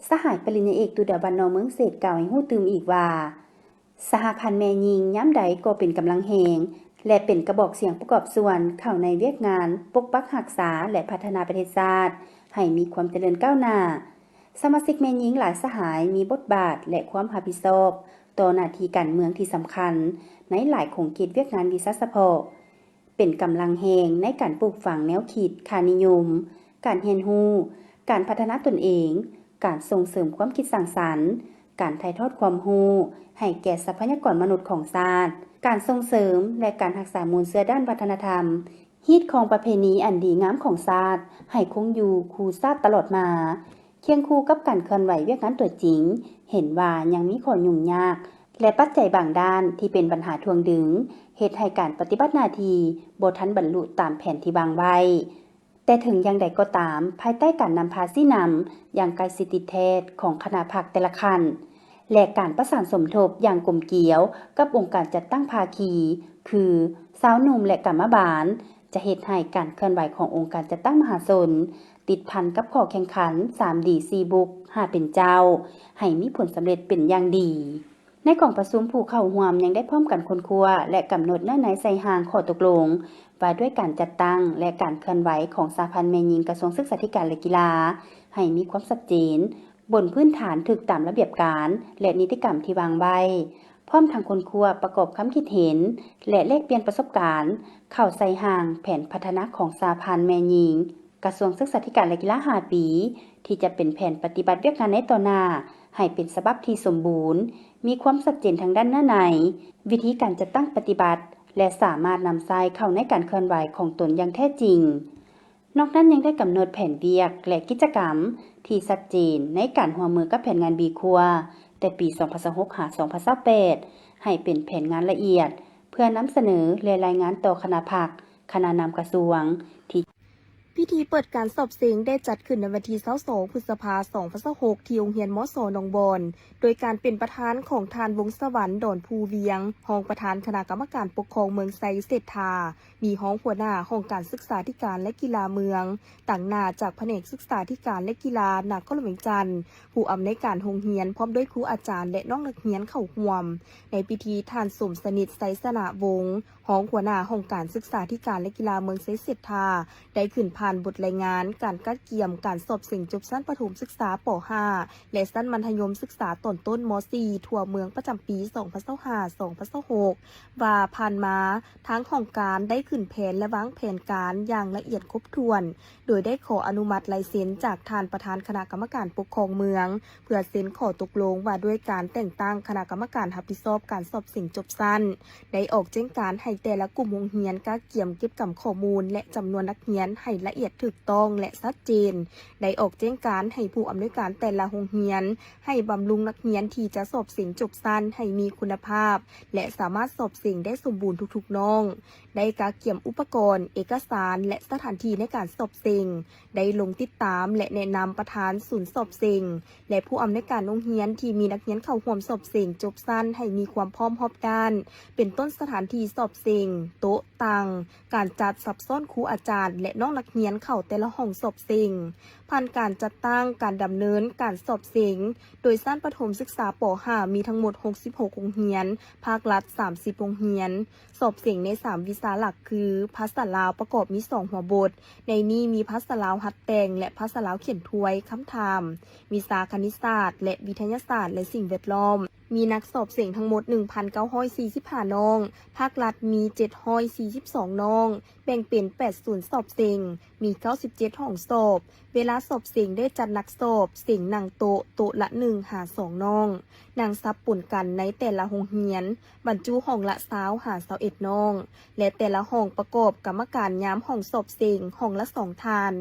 ສະຫາຍປະລິນຍາເອກ ຕຸດາວັນ ໜໍ່ເມືອງເສດ ກ່າວໃຫ້ຮູ້ຕື່ມອີກວ່າ ສະຫະພັນແມ່ຍິງຍາມໃດກໍເປັນກຳລັງແຮງ ແລະ ເປັນກະບອກສຽງປະກອບສ່ວນເຂົ້າໃນວຽກງານປົກປັກຮັກສາ ແລະ ພັດທະນາປະເທດຊາດໃຫ້ມີຄວາມຈະເລີນກ້າວໜ້າ. ສະມາຊິກແມ່ຍິງຫຼາຍສະຫາຍມີບົດບາດ ແລະ ຄວາມຮັບຜິດຊອບຕໍ່ໜ້າທີ່ການເມືອງທີ່ສຳຄັນໃນຫຼາຍຂົງເຂດວຽກງານວິຊາສະເພາະ. ເປັນກຳລັງແຮງໃນການປູກຝັງແນວຄິດ, ຄ່ານິຍົມ, ການຮຽນຮູ້, ການພັດທະນາຕົນເອງ, ການສົ່ງເສີມຄວາມຄິດສ້າງສັນ, ການຖ່າຍທອດຄວາມຮູ້ໃຫ້ແກ່ຊັບພະຍາກອນມະນຸດຂອງຊາດ, ການສົ່ງເສີມ ແລະ ການຮັກສາມູນເຊື້ອດ້ານວັດທະນະທຳ, ຮີດຄອງປະເພນີອັນດີງາມຂອງຊາດໃຫ້ຄົງຢູ່ຄູ່ຊາດຕະຫຼອດມາ. ຄຽງຄູ່ກັບການເຄື່ອນໄຫວວຽກງານຕົວຈິງ, ເຫັນວ່າຍັງມີຂໍ້ຫຍຸ້ງຍາກ ແລະ ປັດໄຈບາງດ້ານທີ່ເປັນບັນຫາຖ່ວງດຶງ, ເຮັດໃຫ້ການປະຕິບັດໜ້າທີ່ບໍ່ທັນບັນລຸຕາມແຜນທີ່ວາງໄວ້. ແຕ່ເຖິງຢ່າງໃດກໍຕາມ, ພາຍໃຕ້ການນຳພາຊີ້ນຳຢ່າງໃກ້ຊິດຕິດແທດຂອງຄະນະພັກແຕ່ລະຂັ້ນ ແລະ ການປະສານສົມທົບຢ່າງກົມກຽວກັບອົງການຈັດຕັ້ງພາຄີ ຄື ຊາວໜຸ່ມ ແລະ ກຳມະບານ, ຈະເຮັດໃຫ້ການເຄື່ອນໄຫວຂອງອົງການຈັດຕັ້ງມະຫາຊົນ ຕິດພັນກັບຂໍ້ແຂ່ງຂັນ ສາມດີ ສີ່ບຸກ ຫ້າເປັນເຈົ້າ ໃຫ້ມີຜົນສຳເລັດເປັນຢ່າງດີ. ໃນກອງປະຊຸມ, ຜູ້ເຂົ້າຮ່ວມຍັງໄດ້ພ້ອມກັນຄົ້ນຄວ້າ ແລະ ກຳນົດເນື້ອໃນໃສ່ຮ່າງຂໍ້ຕົກລົງວ່າດ້ວຍການຈັດຕັ້ງ ແລະ ການເຄື່ອນໄຫວຂອງສະຫະພັນແມ່ຍິງກະຊວງສຶກສາທິການ ແລະ ກິລາ ໃຫ້ມີຄວາມຊັດເຈນ, ບົນພື້ນຖານຖືກຕາມລະບຽບການ ແລະ ນິຕິກຳທີ່ວາງໄວ້, ພ້ອມທັງຄົ້ນຄວ້າປະກອບຄຳຄິດເຫັນ ແລະ ແລກປ່ຽນປະສົບການເຂົ້າໃສ່ຮ່າງແຜນພັດທະນາຂອງສະຫະພັນແມ່ຍິງ ກະຊວງສຶກສາທິການ ແລະ ກິລາ ຫ້າປີ ທີ່ຈະເປັນແຜນປະຕິບັດວຽກງານໃນຕໍ່ໜ້າ ໃຫ້ເປັນສະບັບທີ່ສົມບູນ, ມີຄວາມຊັດເຈນທາງດ້ານເນື້ອໃນ, ວິທີການຈັດຕັ້ງປະຕິບັດ ແລະ ສາມາດນຳໃຊ້ເຂົ້າໃນການເຄື່ອນໄຫວຂອງຕົນຢ່າງແທ້ຈິງ. ນອກນັ້ນຍັງໄດ້ກຳນົດແຜນວຽກ ແລະ ກິດຈະກຳທີ່ຊັດເຈນໃນການຮ່ວມມືກັບແຜນງານບີຄົວ ແຕ່ປີສອງພັນຊາວຫົກ ຫາ ສອງພັນຊາວແປດ ໃຫ້ເປັນແຜນງານລະອຽດ ເພື່ອນຳສະເໜີ ແລະ ລາຍງານຕໍ່ຄະນະພັກ, ຄະນະນຳກະຊວງ ທີ່ ພິທີເປີດການສອບເສັງໄດ້ຈັດຂຶ້ນໃນວັນທີຊາວສອງ ພຶດສະພາ ສອງພັນຊາວຫົກ ທີ່ໂຮງຮຽນ ມສ ໜອງບອນ ໂດຍການເປັນປະທານຂອງທ່ານ ວົງສະຫວັນ ດອນພູວຽງ ຮອງປະທານຄະນະກຳມະການປົກຄອງເມືອງໄຊເສດຖາ, ມີຮອງຫົວໜ້າຫ້ອງການສຶກສາທິການ ແລະ ກິລາເມືອງ, ຕາງໜ້າຈາກພະແນກສຶກສາທິການ ແລະ ກິລາ ນະຄອນຫຼວງວຽງຈັນ, ຜູ້ອຳນວຍການໂຮງຮຽນ ພ້ອມດ້ວຍຄູອາຈານ ແລະ ນ້ອງນັກຮຽນເຂົ້າຮ່ວມ. ໃນພິທີ, ທ່ານ ສົມສະໜິດ ໄຊຊະນະວົງ ຮອງຫົວໜ້າຫ້ອງການສຶກສາທິການ ແລະ ກິລາເມືອງໄຊເສດຖາ ໄດ້ຂຶ້ນຜ່ານບົດລາຍງານການກະກຽມການສອບເສັງຈົບຊັ້ນປະຖົມສຶກສາ ປໍຫ້າ ແລະ ຊັ້ນມັດທະຍົມສຶກສາຕອນຕົ້ນ ມໍສີ່ ທົ່ວເມືອງ ປະຈຳປີສອງພັນຊາວຫ້າ ສອງພັນຊາວຫົກ ວ່າຜ່ານມາ ທາງຫ້ອງການໄດ້ຂຶ້ນແຜນ ແລະ ວາງແຜນການຢ່າງລະອຽດຄົບຖ້ວນ, ໂດຍໄດ້ຂໍອະນຸມັດລາຍເຊັນຈາກທ່ານປະທານຄະນະກຳມະການປົກຄອງເມືອງ ເພື່ອເຊັນຂໍ້ຕົກລົງວ່າດ້ວຍການແຕ່ງຕັ້ງຄະນະກຳມະການຮັບຜິດຊອບການສອບເສັງຈົບຊັ້ນ, ໄດ້ອອກແຈ້ງການໃຫ້ແຕ່ລະກຸ່ມໂຮງຮຽນກະກຽມເກັບກຳຂໍ້ມູນ ແລະ ຈຳນວນນັກຮຽນໃຫ້ລະອຽດຖືກຕ້ອງ ແລະ ຊັດເຈນ, ໄດ້ອອກແຈ້ງການໃຫ້ຜູ້ອຳນວຍການແຕ່ລະໂຮງຮຽນ ໃຫ້ບຳລຸງນັກຮຽນທີ່ຈະສອບເສັງຈົບຊັ້ນໃຫ້ມີຄຸນນະພາບ ແລະ ສາມາດສອບເສັງໄດ້ສົມບູນທຸກໆນ້ອງ, ໄດ້ກະກຽມອຸປະກອນ, ເອກະສານ ແລະ ສະຖານທີ່ໃນການສອບເສັງ, ໄດ້ລົງຕິດຕາມ ແລະ ແນະນຳປະທານສູນສອບເສັງ ແລະ ຜູ້ອຳນວຍການໂຮງຮຽນທີ່ມີນັກຮຽນເຂົ້າຮ່ວມສອບເສັງຈົບຊັ້ນໃຫ້ມີຄວາມພ້ອມຮອບດ້ານ, ເປັນຕົ້ນສະຖານທີ່ສອບເສັງ, ໂຕະ, ຕັ່ງ, ການຈັດສັບຊ້ອນຄູອາຈານ ແລະ ນ້ອງນັກຮຽນເຂົ້າແຕ່ລະຫ້ອງສອບເສັງ. ຜ່ານການຈັດຕັ້ງການດຳເນີນການສອບເສັງ ໂດຍຊັ້ນປະຖົມສຶກສາ ປໍຫ້າ ມີທັງໝົດຫົກສິບຫົກໂຮງຮຽນ, ພາກລັດສາມສິບໂຮງຮຽນ, ສອບເສັງໃນສາມວິຊາຫຼັກຄື ພາສາລາວປະກອບມີສອງຫົວບົດ, ໃນນີ້ມີພາສາລາວຫັດແຕ່ງ ແລະ ພາສາລາວຂຽນທວຍຄຳຖາມ, ວິຊາຄະນິດສາດ ແລະ ວິທະຍາສາດ ແລະ ສິ່ງແວດລ້ອມ. ມີນັກສອບເສັງທັງໝົດໜຶ່ງພັນເກົ້າຮ້ອຍສີ່ສິບຫ້ານ້ອງ, ພາກລັດມີເຈັດຮ້ອຍສີ່ສິບສອງນ້ອງ, ແບ່ງເປັນແປດສູນສອບເສັງ, ມີເກົ້າສິບເຈັດຫ້ອງສອບ. ເວລາສອບເສັງໄດ້ຈັດໜັກສອບເສັງນັ່ງໂຕະ, ໂຕະລະໜຶ່ງຫາສອງນ້ອງ, ນັ່ງສັບປົນກັນໃນແຕ່ລະໂຮງຮຽນ, ບັນຈຸຫ້ອງລະຊາວຫາຊາວເອັດນ້ອງ ແລະ ແຕ່ລະຫ້ອງປະກອບກຳມະການຍາມຫ້ອງສອບເສັງຫ້ອງລະສອງທ່ານ.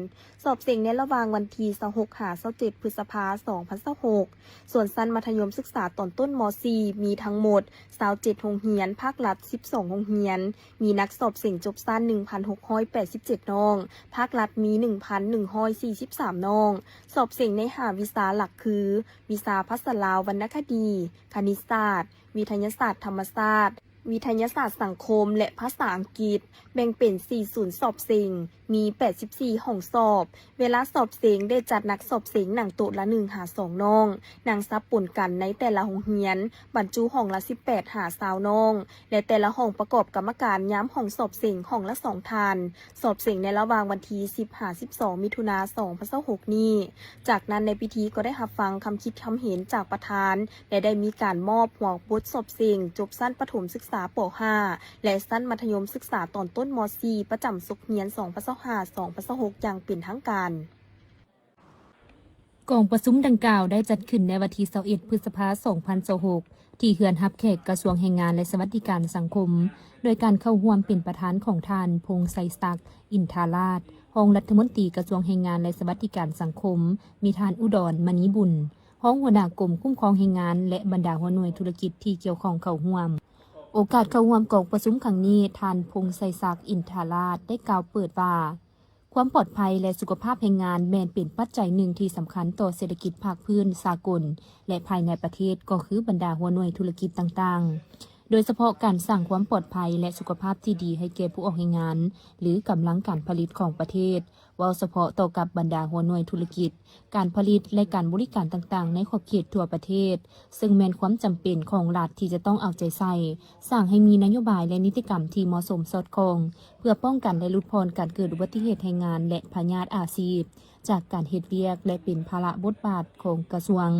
ສອບເສັງໃນລະຫວ່າງວັນທີຊາວຫົກຫາຊາວເຈັດ ພຶດສະພາ ສອງພັນຊາວຫົກ. ສ່ວນຊັ້ນມັດທະຍົມສຶກສາຕອນຕົ້ນ ມໍສີ່ ມີທັງໝົດຊາວເຈັດໂຮງຮຽນ, ພາກລັດສິບສອງໂຮງຮຽນ, ມີນັກສອບເສັງຈົບຊັ້ນໜຶ່ງພັນຫົກຮ້ອຍແປດສິບເຈັດນ້ອງ, ພາກລັດມີໜຶ່ງພັນໜຶ່ງຮ້ອຍສີ່ສິບສາມນ້ອງ. ສອບເສັງໃນຫ້າວິຊາຫຼັກຄື ວິຊາພາສາລາວ, ວັນນະຄະດີ, ຄະນິດສາດ, ວິທະຍາສາດທຳມະຊາດ, ວິທະຍາສາດສັງຄົມ ແລະ ພາສາອັງກິດ. ແບ່ງເປັນສີ່ສູນສອບເສັງ, ມີແປດສິບສີ່ຫ້ອງສອບ. ເວລາສອບເສັງໄດ້ຈັດນັກສອບເສັງນັ່ງໂຕະລະໜຶ່ງຫາສອງນ້ອງ, ນັ່ງສັບປົນກັນໃນແຕ່ລະໂຮງຮຽນ, ບັນຈຸຫ້ອງລະສິບແປດຫາຊາວນ້ອງ ແລະ ແຕ່ລະຫ້ອງປະກອບກຳມະການຍາມຫ້ອງສອບເສັງຫ້ອງລະສອງທ່ານ. ສອບເສັງໃນລະຫວ່າງວັນທີສິບຫາສິບສອງ ມິຖຸນາ ສອງພັນຊາວຫົກນີ້. ຈາກນັ້ນໃນພິທີກໍໄດ້ຮັບຟັງຄຳຄິດຄຳເຫັນຈາກປະທານ ແລະ ໄດ້ມີການມອບຫົວບົດສອບເສັງຈົບຊັ້ນປະຖົມສຶກສາ ປໍຫ້າ ແລະ ຊັ້ນມັດທະຍົມສຶກສາຕອນຕົ້ນ ມໍສີ່ ປະຈຳສົກຮຽນສອງພັນຊາວຫ້າ ສອງພັນຊາວຫົກ ຢ່າງເປັນທາງການ. ກອງປະຊຸມດັ່ງກ່າວໄດ້ຈັດຂຶ້ນໃນວັນທີຊາວເອັດ ພຶດສະພາ ສອງພັນຊາວຫົກ ທີ່ເຮືອນຮັບແຂກກະຊວງແຮງງານ ແລະ ສະຫວັດດີການສັງຄົມ, ໂດຍການເຂົ້າຮ່ວມເປັນປະທານຂອງທ່ານ ພົງໄຊສັກ ອິນທາລາດ ຮອງລັດຖະມົນຕີກະຊວງແຮງງານ ແລະ ສະຫວັດດີການສັງຄົມ, ມີທ່ານ ອຸດອນ ມະນີບຸນ ຮອງຫົວໜ້າກົມຄຸ້ມຄອງແຮງງານ ແລະ ບັນດາຫົວໜ່ວຍທຸລະກິດທີ່ກ່ຽວຂ້ອງເຂົ້າຮ່ວມ. ໂອກາດເຂົ້າຮ່ວມກອງປະຊຸມຄັ້ງນີ້, ທ່ານ ພົງໄຊສັກ ອິນທາລາດ ໄດ້ກ່າວເປີດວ່າ, ຄວາມປອດໄພ ແລະ ສຸຂະພາບແຮງງານແມ່ນເປັນປັດໄຈໜຶ່ງທີ່ສຳຄັນຕໍ່ເສດຖະກິດພາກພື້ນສາກົນ ແລະ ພາຍໃນປະເທດ, ກໍຄືບັນດາຫົວໜ່ວຍທຸລະກິດຕ່າງໆ, ໂດຍສະເພາະການສ້າງຄວາມປອດໄພ ແລະ ສຸຂະພາບທີ່ດີໃຫ້ແກ່ຜູ້ອອກແຮງງານ ຫຼື ກຳລັງການຜະລິດຂອງປະເທດ. ເວົ້າສະເພາະຕໍ່ກັບບັນດາຫົວໜ່ວຍທຸລະກິດ, ການຜະລິດ ແລະ ການບໍລິການຕ່າງໆໃນຂອບເຂດທົ່ວປະເທດ, ເຊິ່ງແມ່ນຄວາມຈຳເປັນຂອງລັດທີ່ຈະຕ້ອງເອົາໃຈໃສ່ ສ້າງໃຫ້ມີນະໂຍບາຍ ແລະ ນິຕິກຳທີ່ເໝາະສົມສອດຄ່ອງ ເພື່ອປ້ອງກັນ ແລະ ຫຼຸດຜ່ອນການເກີດອຸບັດຕິເຫດແຮງງານ ແລະ ພະຍາດອາຊີບ ຈາກການເຮັດວຽກ ແລະ ເປັນພາລະບົດບາດຂອງກະຊວງ,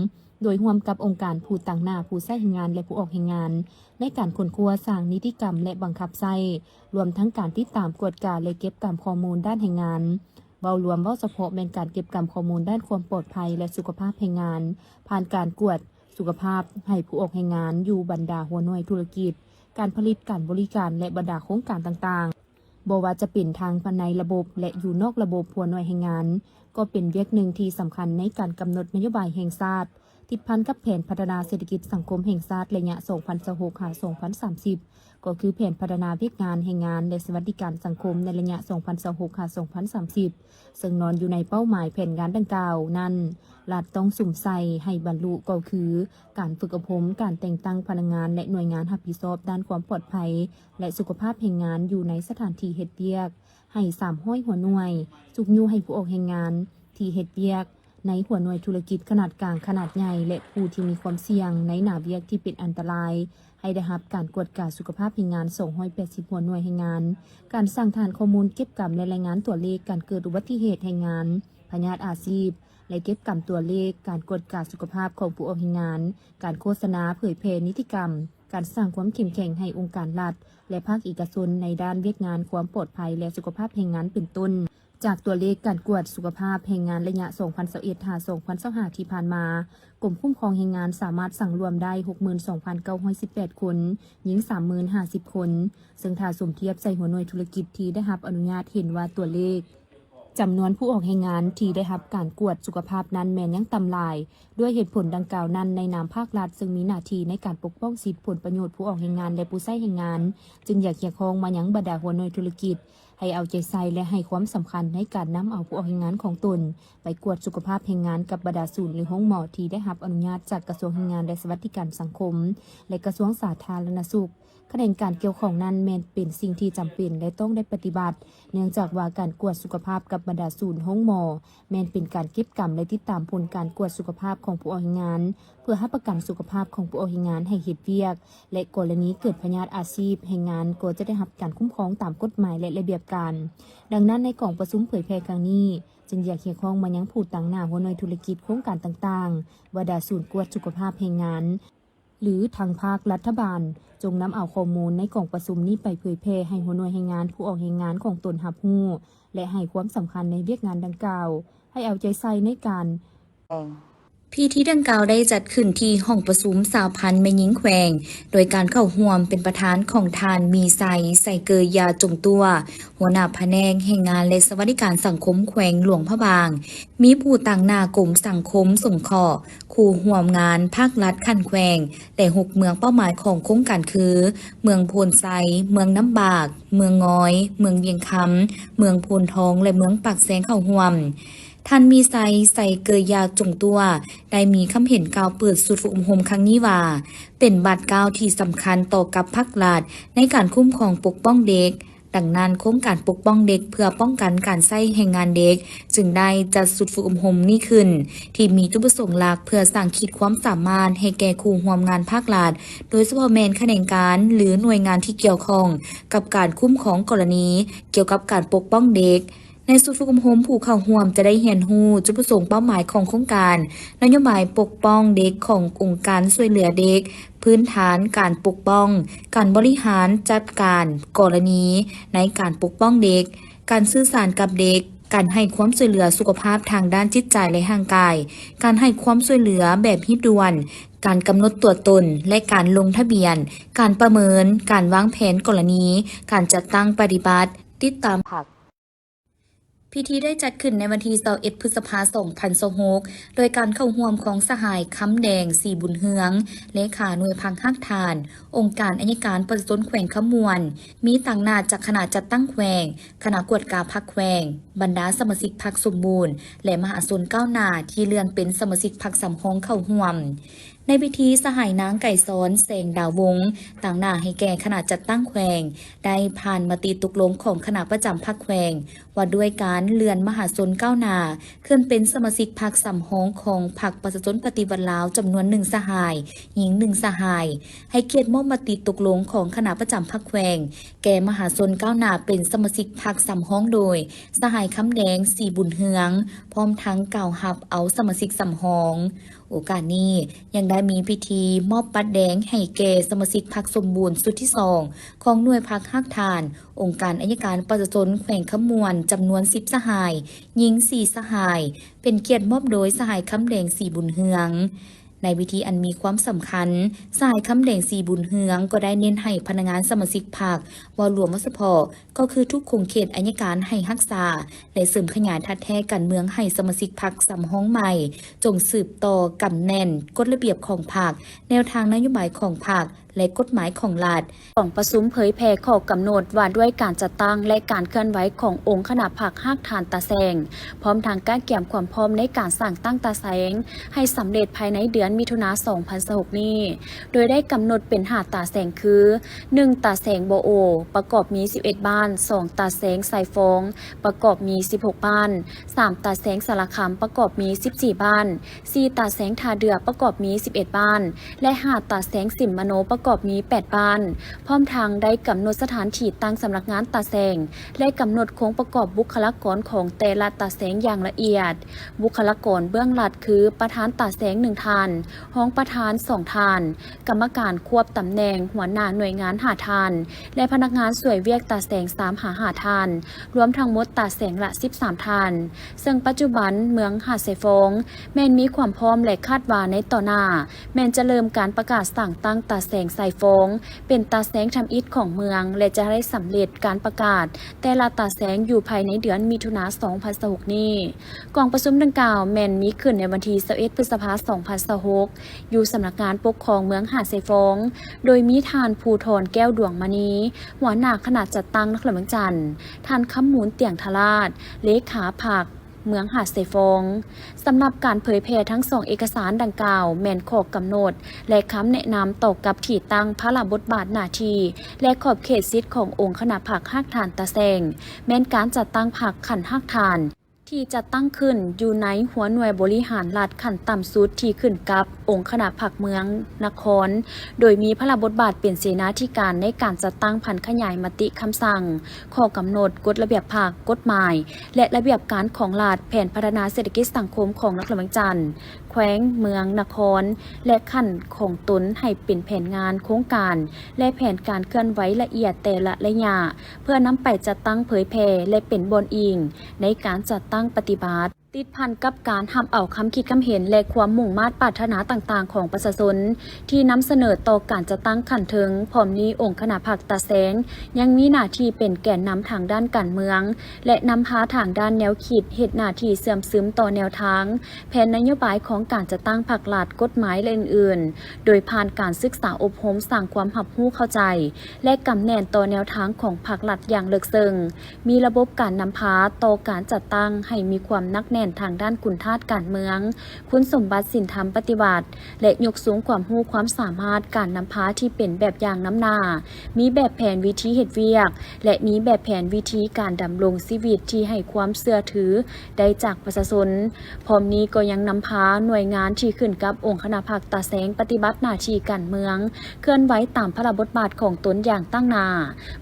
ໂດຍຮ່ວມກັບອົງການຜູ້ຕາງໜ້າຜູ້ໃຊ້ແຮງງານ ແລະ ຜູ້ອອກແຮງງານ ໃນການຄົ້ນຄວ້າ, ສ້າງນິຕິກຳ ແລະ ບັງຄັບໃຊ້, ລວມທັງການຕິດຕາມ, ກວດກາ ແລະ ເກັບກຳຂໍ້ມູນດ້ານແຮງງານ. ເວົ້າລວມ, ເວົ້າສະເພາະແມ່ນການເກັບກຳຂໍ້ມູນດ້ານຄວາມປອດໄພ ແລະ ສຸຂະພາບແຮງງານ, ຜ່ານການກວດສຸຂະພາບໃຫ້ຜູ້ອອກແຮງງານຢູ່ບັນດາຫົວໜ່ວຍທຸລະກິດ, ການຜະລິດ, ການບໍລິການ ແລະ ບັນດາໂຄງການຕ່າງໆ, ບໍ່ວ່າຈະເປັນທັງພາຍໃນລະບົບ ແລະ ຢູ່ນອກລະບົບ. ຫົວໜ່ວຍແຮງງານກໍເປັນວຽກໜຶ່ງທີ່ສຳຄັນໃນການກຳນົດນະໂຍບາຍແຫ່ງຊາດ ຕິດພັນກັບແຜນພັດທະນາເສດຖະກິດສັງຄົມແຫ່ງຊາດໄລຍະສອງພັນຊາວຫົກຫາສອງພັນສາມສິບ ກໍຄືແຜນພັດທະນາວຽກງານແຮງງານ ແລະ ສະຫວັດດີການສັງຄົມໃນໄລຍະສອງພັນຊາວຫົກຫາສອງພັນສາມສິບ ເຊິ່ງນອນຢູ່ໃນເປົ້າໝາຍແຜນງານດັ່ງກ່າວນັ້ນ, ລັດຕ້ອງສຸມໃສ່ໃຫ້ບັນລຸກໍຄື ການຝຶກອົບຮົມ, ການແຕ່ງຕັ້ງພະນັກງານ ແລະ ໜ່ວຍງານຮັບຜິດຊອບດ້ານຄວາມປອດໄພ ແລະ ສຸຂະພາບແຮງງານຢູ່ໃນສະຖານທີ່ເຮັດວຽກ ໃຫ້ສາມຮ້ອຍຫົວໜ່ວຍ, ຊຸກຍູ້ໃຫ້ຜູ້ອອກແຮງງານທີ່ເຮັດວຽກ ໃນຫົວໜ່ວຍທຸລະກິດຂະໜາດກາງ, ຂະໜາດໃຫຍ່ ແລະ ຜູ້ທີ່ມີຄວາມສ່ຽງໃນໜ້າວຽກທີ່ເປັນອັນຕະລາຍ ໃຫ້ໄດ້ຮັບການກວດກາສຸຂະພາບແຮງງານ ສອງຮ້ອຍແປດສິບຫົວໜ່ວຍແຮງງານ, ການສ້າງຖານຂໍ້ມູນເກັບກຳ ແລະ ລາຍງານຕົວເລກການເກີດອຸບັດຕິເຫດແຮງງານ, ພະຍາດອາຊີບ ແລະ ເກັບກຳຕົວເລກການກວດກາສຸຂະພາບຂອງຜູ້ອອກແຮງງານ, ການໂຄສະນາເຜີຍແຜ່ນິຕິກຳ, ການສ້າງຄວາມເຂັ້ມແຂງໃຫ້ອົງການລັດ ແລະ ພາກເອກະຊົນໃນດ້ານວຽກງານຄວາມປອດໄພ ແລະ ສຸຂະພາບແຮງງານເປັນຕົ້ນ. ຈາກຕົວເລກການກວດສຸຂະພາບແຮງງານໄລຍະສອງພັນຊາວເອັດຫາສອງພັນຊາວຫ້າທີ່ຜ່ານມາ, ກົມຄຸ້ມຄອງແຮງງານສາມາດສັງລວມໄດ້ຫົກໝື່ນສອງພັນເກົ້າຮ້ອຍສິບແປດຄົນ, ຍິງສາມໝື່ນຫ້າສິບຄົນ, ເຊິ່ງຖ້າສົມທຽບໃສ່ຫົວໜ່ວຍທຸລະກິດທີ່ໄດ້ຮັບອະນຸຍາດ ເຫັນວ່າຕົວເລກຈຳນວນຜູ້ອອກແຮງງານທີ່ໄດ້ຮັບການກວດສຸຂະພາບນັ້ນແມ່ນຍັງຕ່ຳຫຼາຍ. ດ້ວຍເຫດຜົນດັ່ງກ່າວນັ້ນ, ໃນນາມພາກລັດເຊິ່ງມີໜ້າທີ່ໃນການປົກປ້ອງສິດຜົນປະໂຫຍດຜູ້ອອກແຮງງານ ແລະ ຜູ້ໃຊ້ແຮງງານ, ຈຶ່ງຢາກຮຽກຮ້ອງມາຍັງບັນດາຫົວໜ່ວຍທຸລະກິດ ໃຫ້ເອົາໃຈໃສ່ ແລະ ໃຫ້ຄວາມສຳຄັນໃນການນຳເອົາຜູ້ອອກແຮງງານຂອງຕົນໄປກວດສຸຂະພາບແຮງງານກັບບັນດາສູນ ຫຼື ໂຮງໝໍທີ່ໄດ້ຮັບອະນຸຍາດຈາກກະຊວງແຮງງານ ແລະ ສະຫວັດດີການສັງຄົມ ແລະ ກະຊວງສາທາລະນະສຸກ. ຂະແໜງການກ່ຽວຂ້ອງນັ້ນແມ່ນເປັນສິ່ງທີ່ຈຳເປັນ ແລະ ຕ້ອງໄດ້ປະຕິບັດ, ເນື່ອງຈາກວ່າການກວດສຸຂະພາບກັບບັນດາສູນ, ໂຮງໝໍ ແມ່ນເປັນການເກັບກຳ ແລະ ຕິດຕາມຜົນການກວດສຸຂະພາບຂອງຜູ້ອອກແຮງງານ ເພື່ອຮັບປະກັນສຸຂະພາບຂອງຜູ້ອອກແຮງງານໃຫ້ເຮັດວຽກ ແລະ ກໍລະນີເກີດພະຍາດອາຊີບແຮງງານ ກໍຈະໄດ້ຮັບການຄຸ້ມຄອງຕາມກົດໝາຍ ແລະ ລະບຽບການ. ດັ່ງນັ້ນ, ໃນກອງປະຊຸມເຜີຍແຜ່ຄັ້ງນີ້ ຈຶ່ງຢາກຮຽກຮ້ອງມາຍັງຜູ້ຕາງໜ້າຫົວໜ່ວຍທຸລະກິດໂຄງການຕ່າງໆ, ບັນດາສູນກວດສຸຂະພາບແຮງງານ, ຫຼືທາງພາກລັດຖະບານ ຈົ່ງນຳເອົາຂໍ້ມູນໃນກອງປະຊຸມນີ້ໄປເຜີຍແຜ່ໃຫ້ຫົວໜ່ວຍແຮງງານຜູ້ອອກແຮງງານຂອງຕົນຮັບຮູ້ ແລະ ໃຫ້ຄວາມສຳຄັນໃນວຽກງານດັ່ງກ່າວ, ໃຫ້ເອົາໃຈໃສ່ໃນການ ພິທີດັ່ງກ່າວໄດ້ຈັດຂຶ້ນທີ່ຫ້ອງປະຊຸມສະຫະພັນແມ່ຍິງແຂວງ ໂດຍການເຂົ້າຮ່ວມເປັນປະທານຂອງທ່ານ ມີໄຊ ໄຊເກີຢາຈົງຕົວ ຫົວໜ້າພະແນກແຮງງານ ແລະ ສະຫວັດດີການສັງຄົມແຂວງຫຼວງພະບາງ, ມີຜູ້ຕາງໜ້າກົມສັງຄົມສົງເຄາະ, ຄູ່ຮ່ວມງານພາກລັດຂັ້ນແຂວງ ແລະ ຫົກເມືອງເປົ້າໝາຍຂອງໂຄງການຄື ເມືອງໂພນໄຊ, ເມືອງນ້ຳບາກ, ເມືອງງອຍ, ເມືອງວຽງຄຳ, ເມືອງໂພນທອງ ແລະ ເມືອງປາກແຊງເຂົ້າຮ່ວມ. ທ່ານ ມີໄຊ ໄຊເກີຢາຈົງຕົວ ໄດ້ມີຄຳເຫັນກ່າວເປີດຊຸດຝຶກອົບຮົມຄັ້ງນີ້ວ່າ ເປັນບາດກ້າວທີ່ສຳຄັນຕໍ່ກັບພາກລັດໃນການຄຸ້ມຄອງປົກປ້ອງເດັກ. ດັ່ງນັ້ນ, ໂຄງການປົກປ້ອງເດັກເພື່ອປ້ອງກັນການໃຊ້ແຮງງານເດັກ ຈຶ່ງໄດ້ຈັດຊຸດຝຶກອົບຮົມນີ້ຂຶ້ນ ທີ່ມີຈຸດປະສົງຫຼັກເພື່ອສ້າງຂີດຄວາມສາມາດໃຫ້ແກ່ຄູ່ຮ່ວມງານພາກລັດ, ໂດຍສະເພາະແມ່ນຂະແໜງການ ຫຼື ໜ່ວຍງານທີ່ກ່ຽວຂ້ອງກັບການຄຸ້ມຄອງກໍລະນີກ່ຽວກັບການປົກປ້ອງເດັກ. ໃນຊຸດຝຶກອົບຮົມ, ຜູ້ເຂົ້າຮ່ວມຈະໄດ້ຮຽນຮູ້ຈຸດປະສົງເປົ້າໝາຍຂອງໂຄງການ, ນະໂຍບາຍປົກປ້ອງເດັກຂອງອົງການຊ່ວຍເຫຼືອເດັກ, ພື້ນຖານການປົກປ້ອງ, ການບໍລິຫານຈັດການກໍລະນີໃນການປົກປ້ອງເດັກ, ການສື່ສານກັບເດັກ, ການໃຫ້ຄວາມຊ່ວຍເຫຼືອສຸຂະພາບທາງດ້ານຈິດໃຈ ແລະ ຮ່າງກາຍ, ການໃຫ້ຄວາມຊ່ວຍເຫຼືອແບບຮີບດ່ວນ, ການກຳນົດຕົວຕົນ ແລະ ການລົງທະບຽນ, ການປະເມີນ, ການວາງແຜນກໍລະນີ, ການຈັດຕັ້ງປະຕິບັດ, ຕິດຕາມພັກ. ພິທີໄດ້ຈັດຂຶ້ນໃນວັນທີຊາວເອັດ ພຶດສະພາ ສອງພັນຊາວຫົກ ໂດຍການເຂົ້າຮ່ວມຂອງສະຫາຍ ຄຳແດງ ສີບຸນເຮືອງ ເລຂາໜ່ວຍພັກຮາກຖານ ອົງການໄອຍະການປະຊາຊົນແຂວງຄຳມ່ວນ, ມີຕາງໜ້າຈາກຄະນະຈັດຕັ້ງແຂວງ, ຄະນະກວດກາພັກແຂວງ, ບັນດາສະມາຊິກພັກສົມບູນ ແລະ ມະຫາຊົນກ້າວໜ້າທີ່ເລື່ອນເປັນສະມາຊິກພັກສຳຮອງເຂົ້າຮ່ວມ. ໃນພິທີ, ສະຫາຍນາງ ໄກສອນ ແສງດາວົງ ຕາງໜ້າໃຫ້ແກ່ຄະນະຈັດຕັ້ງແຂວງ ໄດ້ຜ່ານມະຕິຕົກລົງຂອງຄະນະປະຈຳພັກແຂວງ ວ່າດ້ວຍການເລື່ອນມະຫາຊົນກ້າວໜ້າຂຶ້ນເປັນສະມາຊິກພັກສຳຮອງຂອງພັກປະຊາຊົນປະຕິວັດລາວ ຈຳນວນໜຶ່ງສະຫາຍ, ຍິງໜຶ່ງສະຫາຍ, ໃຫ້ກຽດມອບມະຕິຕົກລົງຂອງຄະນະປະຈຳພັກແຂວງ ແກ່ມະຫາຊົນກ້າວໜ້າເປັນສະມາຊິກພັກສຳຮອງໂດຍ ສະຫາຍ ຄຳແດງ ສີບຸນເຮືອງ ພ້ອມທັງກ່າວຮັບເອົາສະມາຊິກສຳຮອງ. ໂອກາດນີ້ຍັງໄດ້ມີພິທີມອບບັດແດງໃຫ້ແກ່ສະມາຊິກພັກສົມບູນຊຸດທີສອງ ຂອງໜ່ວຍພັກຮາກຖານ ອົງການໄອຍະການປະຊາຊົນແຂວງຄຳມ່ວນ ຈຳນວນສິບສະຫາຍ, ຍິງສີ່ສະຫາຍ, ເປັນກຽດມອບໂດຍສະຫາຍ ຄຳແດງ ສີບຸນເຮືອງ. ໃນພິທີອັນມີຄວາມສຳຄັນ, ສະຫາຍ ຄຳແດງ ສີບຸນເຮືອງ ກໍໄດ້ເນັ້ນໃຫ້ພະນັກງານສະມາຊິກພັກ ເວົ້າລວມວ່າສະເພາະ ກໍຄືທຸກຂົງເຂດໄອຍະການໃຫ້ຮັກສາ ແລະ ເສີມຂະຫຍາຍທາດແທ້ການເມືອງໃຫ້ສະມາຊິກພັກສຳຮອງໃໝ່ ຈົ່ງສືບຕໍ່ກຳແໜ້ນກົດລະບຽບຂອງພັກ, ແນວທາງນະໂຍບາຍຂອງພັກ ແລະ ກົດໝາຍຂອງລັດ. ກອງປະຊຸມເຜີຍແຜ່ຂໍ້ກຳນົດວ່າດ້ວຍການຈັດຕັ້ງ ແລະ ການເຄື່ອນໄຫວຂອງອົງຄະນະພັກຮາກຖານຕາແສງ, ພ້ອມທັງກະກຽມຄວາມພ້ອມໃນການສ້າງຕັ້ງຕາແສງໃຫ້ສຳເລັດພາຍໃນເດືອນມິຖຸນາ ສອງພັນຊາວຫົກນີ້ ໂດຍໄດ້ກຳນົດເປັນຫ້າຕາແສງຄື ໜຶ່ງ ຕາແສງບໍ່ໂອ ປະກອບມີສິບເອັດບ້ານ, ສອງ ຕາແສງຊາຍຟອງ ປະກອບມີສິບຫົກບ້ານ, ສາມ ຕາແສງສາລະຄຳ ປະກອບມີສິບສີ່ບ້ານ, ສີ່ ຕາແສງທ່າເດື່ອ ປະກອບມີສິບເອັດບ້ານ ແລະ ຫ້າ ຕາແສງສິມມະໂນ ປະກອບມີແປດບ້ານ, ພ້ອມທັງໄດ້ກຳນົດສະຖານທີ່ຕັ້ງສຳນັກງານຕາແສງ ແລະ ກຳນົດໂຄງປະກອບບຸກຄະລາກອນຂອງແຕ່ລະຕາແສງຢ່າງລະອຽດ. ບຸກຄະລາກອນເບື້ອງລັດຄື ປະທານຕາແສງໜຶ່ງທ່ານ, ຮອງປະທານສອງທ່ານ, ກຳມະການຄວບຕຳແໜ່ງຫົວໜ້າໜ່ວຍງານຫ້າທ່ານ ແລະ ພະນັກງານຊ່ວຍວຽກຕາແສງສາມຫາຫ້າທ່ານ, ລວມທັງໝົດຕາແສງລະສິບສາມທ່ານ. ເຊິ່ງປັດຈຸບັນເມືອງຫາດຊາຍຟອງແມ່ນມີຄວາມພ້ອມ ແລະ ຄາດວ່າໃນຕໍ່ໜ້າແມ່ນຈະເລີ່ມການປະກາດສ້າງຕັ້ງຕາແສງຊາຍຟອງ ເປັນຕາແສງທຳອິດຂອງເມືອງ ແລະ ຈະໄດ້ສຳເລັດການປະກາດແຕ່ລະຕາແສງຢູ່ພາຍໃນເດືອນມິຖຸນາ ສອງພັນຊາວຫົກນີ້. ກອງປະຊຸມດັ່ງກ່າວແມ່ນມີຂຶ້ນໃນວັນທີຊາວເອັດ ພຶດສະພາ ສອງພັນຊາວຫົກ ຢູ່ສຳນັກງານປົກຄອງເມືອງຫາດຊາຍຟອງ, ໂດຍມີທ່ານ ພູທອນ ແກ້ວດວງມະນີ ຫົວໜ້າຄະນະຈັດຕັ້ງນະຄອນຫຼວງວຽງຈັນ, ທ່ານ ຄຳມູນ ຕຽງທະລາດ ເລຂາພັກເມືອງຫາດຊາຍຟອງ. ສຳລັບການເຜີຍແຜ່ທັງສອງເອກະສານດັ່ງກ່າວ ແມ່ນຂໍ້ກຳນົດ ແລະ ຄຳແນະນຳຕໍ່ກັບທີ່ຕັ້ງ, ພາລະບົດບາດໜ້າທີ່ ແລະ ຂອບເຂດສິດຂອງອົງຄະນະພັກຮາກຖານຕາແສງ, ແມ່ນການຈັດຕັ້ງພັກຂັ້ນຮາກຖານ ທີ່ຈັດຕັ້ງຂຶ້ນຢູ່ໃນຫົວໜ່ວຍບໍລິຫານລັດຂັ້ນຕ່ຳສຸດທີ່ຂຶ້ນກັບອົງຄະນະພັກເມືອງນະຄອນ, ໂດຍມີພາລະບົດບາດເປັນເສນາທິການໃນການຈັດຕັ້ງຜັນຂະຫຍາຍມະຕິຄຳສັ່ງ, ຂໍ້ກຳນົດ, ກົດລະບຽບພັກ, ກົດໝາຍ ແລະ ລະບຽບການຂອງລັດ, ແຜນພັດທະນາເສດຖະກິດສັງຄົມຂອງນະຄອນຫຼວງວຽງຈັນ, ແຂວງ, ເມືອງ, ນະຄອນ ແລະ ຂັ້ນຂອງຕົນໃຫ້ເປັນແຜນງານ, ໂຄງການ ແລະ ແຜນການເຄື່ອນໄຫວລະອຽດແຕ່ລະໄລຍະ ເພື່ອນຳໄປຈັດຕັ້ງເຜີຍແຜ່ ແລະ ເປັນບ່ອນອີງໃນການຈັດຕັ້ງປະຕິບັດ. ຕິດພັນກັບການຮັບເອົາຄຳຄິດຄຳເຫັນ ແລະ ຄວາມມຸ່ງມາດປາດຖະໜາຕ່າງໆຂອງປະຊາຊົນທີ່ນຳສະເໜີຕໍ່ການຈັດຕັ້ງຂັ້ນເທິງ, ພ້ອມນີ້ອົງຄະນະພັກຕາແຊງຍັງມີໜ້າທີ່ເປັນແກນນຳທາງດ້ານການເມືອງ ແລະ ນຳພາທາງດ້ານແນວຄິດ, ເຮັດໜ້າທີ່ເຊື່ອມຊຶມຕໍ່ແນວທາງ, ແຜນນະໂຍບາຍຂອງການຈັດຕັ້ງພັກລັດ, ກົດໝາຍ ແລະ ອື່ນໆ ໂດຍຜ່ານການສຶກສາອົບຮົມ, ສ້າງຄວາມຮັບຮູ້ເຂົ້າໃຈ ແລະ ກຳແໜ້ນຕໍ່ແນວທາງຂອງພັກລັດຢ່າງເລິກເຊິ່ງ, ມີລະບົບການນຳພາຕໍ່ການຈັດຕັ້ງໃຫ້ມີຄວາມໜັກແໜ້ນທາງດ້ານຄຸນທາດການເມືອງ, ຄຸນສົມບັດສິນທຳປະຕິວັດ ແລະ ຍົກສູງຄວາມຮູ້ຄວາມສາມາດການນຳພາທີ່ເປັນແບບຢ່າງນຳໜ້າ, ມີແບບແຜນວິທີເຮັດວຽກ ແລະ ມີແບບແຜນວິທີການດຳລົງຊີວິດທີ່ໃຫ້ຄວາມເຊື່ອຖືໄດ້ຈາກປະຊາຊົນ. ພ້ອມນີ້ກໍຍັງນຳພາໜ່ວຍງານທີ່ຂຶ້ນກັບອົງຄະນະພັກຕາແຊງປະຕິບັດໜ້າທີ່ການເມືອງ, ເຄື່ອນໄຫວຕາມພາລະບົດບາດຂອງຕົນຢ່າງຕັ້ງໜ້າ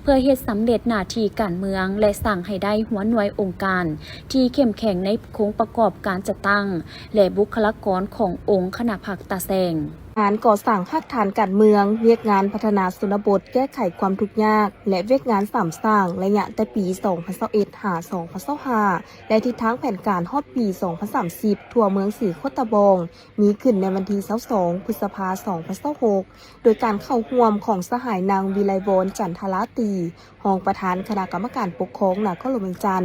ເພື່ອເຮັດສຳເລັດໜ້າທີ່ການເມືອງ ແລະ ສ້າງໃຫ້ໄດ້ຫົວໜ່ວຍອົງການທີ່ເຂັ້ມແຂງໃນໂຄງປະກອບການຈັດຕັ້ງ ແລະ ບຸກຄະລາກອນຂອງອົງຄະນະພັກຕາແຊງ. ງານກໍ່ສ້າງຮາກຖານການເມືອງ, ວຽກງານພັດທະນາຊົນນະບົດ, ແກ້ໄຂຄວາມທຸກຍາກ ແລະ ວຽກງານສາມສ້າງ ໄລຍະແຕ່ປີສອງພັນຊາວເອັດ ຫາ ສອງພັນຊາວຫ້າ ແລະ ທິດທາງແຜນການຮອດປີສອງພັນສາມສິບ ທົ່ວເມືອງສີໂຄດຕະບອງ ມີຂຶ້ນໃນວັນທີຊາວສອງ ພຶດສະພາ ສອງພັນຊາວຫົກ ໂດຍການເຂົ້າຮ່ວມຂອງສະຫາຍນາງ ວິໄລວອນ ຈັນທະລາຕີ ຮອງປະທານຄະນະກຳມະການປົກຄອງນະຄອນຫຼວງວຽງຈັນ,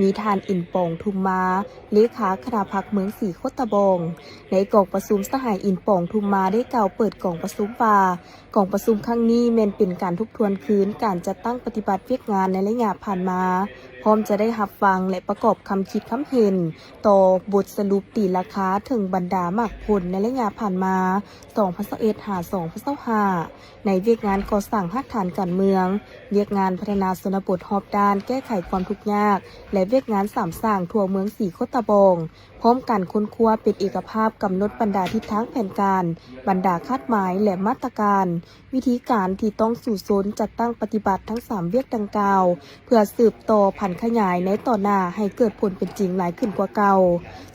ມີທ່ານ ອິນປອງ ທຸມມາ ເລຂາຄະນະພັກເມືອງສີໂຄດຕະບອງ. ໃນກອງປະຊຸມ ສະຫາຍ ອິນປອງ ທຸມມາ ໄດ້ກ່າວເປີດກອງປະຊຸມວ່າ ກອງປະຊຸມຄັ້ງນີ້ແມ່ນເປັນການທົບທວນຄືນການຈັດຕັ້ງປະຕິບັດວຽກງານໃນໄລຍະຜ່ານມາ, ພ້ອມຈະໄດ້ຮັບຟັງ ແລະ ປະກອບຄຳຄິດຄຳເຫັນຕໍ່ບົດສະຫຼຸບຕີລາຄາເຖິງບັນດາໝາກຜົນໃນໄລຍະຜ່ານມາ ສອງພັນຊາວເອັດ ຫາ ສອງພັນຊາວຫ້າ ໃນວຽກງານກໍ່ສ້າງຮາກຖານການເມືອງ, ວຽກງານພັດທະນາຊົນນະບົດຮອບດ້ານ, ແກ້ໄຂຄວາມທຸກຍາກ ແລະ ວຽກງານສາມສ້າງທົ່ວເມືອງສີໂຄດຕະບອງ, ພ້ອມກັນຄົ້ນຄວ້າເປັນເອກະພາບ, ກຳນົດບັນດາທິດທາງແຜນການ, ບັນດາຄາດໝາຍ ແລະ ມາດຕະການ, ວິທີການທີ່ຕ້ອງສູ້ຊົນຈັດຕັ້ງປະຕິບັດທັງສາມວຽກດັ່ງກ່າວ ເພື່ອສືບຕໍ່ຜັນຂະຫຍາຍໃນຕໍ່ໜ້າໃຫ້ເກີດຜົນເປັນຈິງຫຼາຍຂຶ້ນກວ່າເກົ່າ,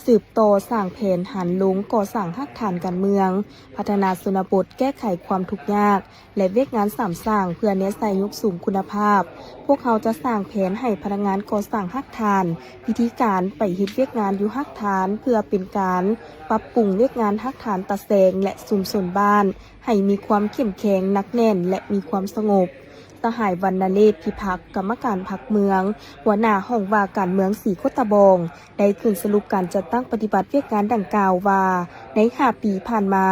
ສືບຕໍ່ສ້າງແຜນຫັນລົງກໍ່ສ້າງຮາກຖານການເມືອງ, ພັດທະນາຊົນນະບົດ, ແກ້ໄຂຄວາມທຸກຍາກ ແລະ ວຽກງານສາມສ້າງ ເພື່ອແນໃສ່ຍົກສູງຄຸນນະພາບ. ພວກເຮົາຈະສ້າງແຜນໃຫ້ພະນັກງານກໍ່ສ້າງຮາກຖານ, ວິທີການໄປເຮັດວຽກງານຢູ່ຮາກຖານ ເພື່ອເປັນການປັບປຸງວຽກງານຮາກຖານຕາແຊງ ແລະ ຊຸມຊົນບ້ານ ໃຫ້ມີຄວາມເຂັ້ມແຂງ, ໜັກແໜ້ນ ແລະ ມີຄວາມສະຫງົບ. ສະຫາຍ ວັນນະເລດ ພິພັກ ກຳມະການພັກເມືອງ, ຫົວໜ້າຫ້ອງວ່າການເມືອງສີໂຄດຕະບອງ ໄດ້ຂຶ້ນສະຫຼຸບການຈັດຕັ້ງປະຕິບັດວຽກງານດັ່ງກ່າວວ່າ ໃນຫ້າປີຜ່ານມາ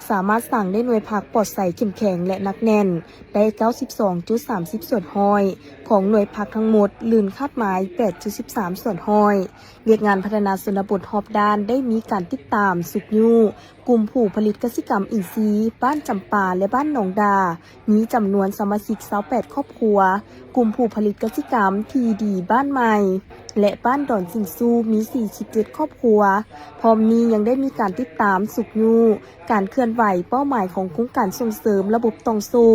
ສາມາດສ້າງໄດ້ໜ່ວຍພັກປອດໃສ, ເຂັ້ມແຂງ ແລະ ໜັກແໜ້ນໄດ້ເກົ້າສິບສອງຈຸດສາມສິບສ່ວນຮ້ອຍຂອງໜ່ວຍພັກທັງໝົດ, ລື່ນຄາດໝາຍແປດຈຸດສິບສາມສ່ວນຮ້ອຍ. ວຽກງານພັດທະນາຊົນນະບົດຮອບດ້ານໄດ້ມີການຕິດຕາມຊຸກຍູ້ ກຸ່ມຜູ້ຜະລິດກະສິກຳອິນຊີ ບ້ານຈຳປາ ແລະ ບ້ານໜອງດາ ມີຈຳນວນສະມາຊິກຊາວແປດຄອບຄົວ, ກຸ່ມຜູ້ຜະລິດກະສິກຳທີ່ດີບ້ານໃໝ່ ແລະ ບ້ານດອນຊິງຊູ ມີສີ່ສິບເຈັດຄອບຄົວ. ພ້ອມນີ້ຍັງໄດ້ມີການຕິດຕາມຊຸກຍູ້ການເຄື່ອນໄຫວເປົ້າໝາຍຂອງໂຄງການສົ່ງເສີມລະບົບຕ່ອງໂສ້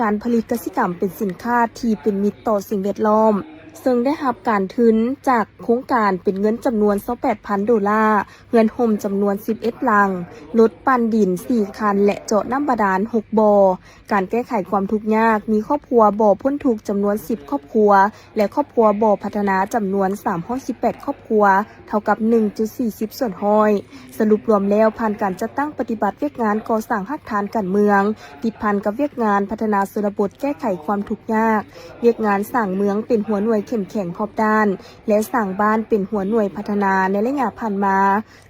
ການຜະລິດກະສິກຳເປັນສິນຄ້າທີ່ເປັນມິດຕໍ່ສິ່ງແວດລ້ອມ, ເຊິ່ງໄດ້ຮັບການທຶນຈາກໂຄງການເປັນເງິນຈຳນວນຊາວແປດພັນໂດລາ, ເຮືອນຮົ່ມຈຳນວນສິບເອັດຫຼັງ, ລົດປັ່ນດິນສີ່ຄັນ ແລະ ເຈາະນ້ຳບາດານຫົກບໍ່. ການແກ້ໄຂຄວາມທຸກຍາກ, ມີຄອບຄົວບໍ່ພົ້ນທຸກຈຳນວນສິບຄອບຄົວ ແລະ ຄອບຄົວບໍ່ພັດທະນາຈຳນວນສາມຮ້ອຍສິບແປດຄອບຄົວ, ເທົ່າກັບໜຶ່ງຈຸດສີ່ສິບສ່ວນຮ້ອຍ. ສະຫຼຸບລວມແລ້ວ, ຜ່ານການຈັດຕັ້ງປະຕິບັດວຽກງານກໍ່ສ້າງຮາກຖານການເມືອງ, ຕິດພັນກັບວຽກງານພັດທະນາຊົນນະບົດແກ້ໄຂຄວາມທຸກຍາກ, ວຽກງານສ້າງເມືອງເປັນຫົວໜ່ວຍເຂັ້ມແຂງຮອບດ້ານ ແລະ ສ້າງບ້ານເປັນຫົວໜ່ວຍພັດທະນາໃນໄລຍະຜ່ານມາ,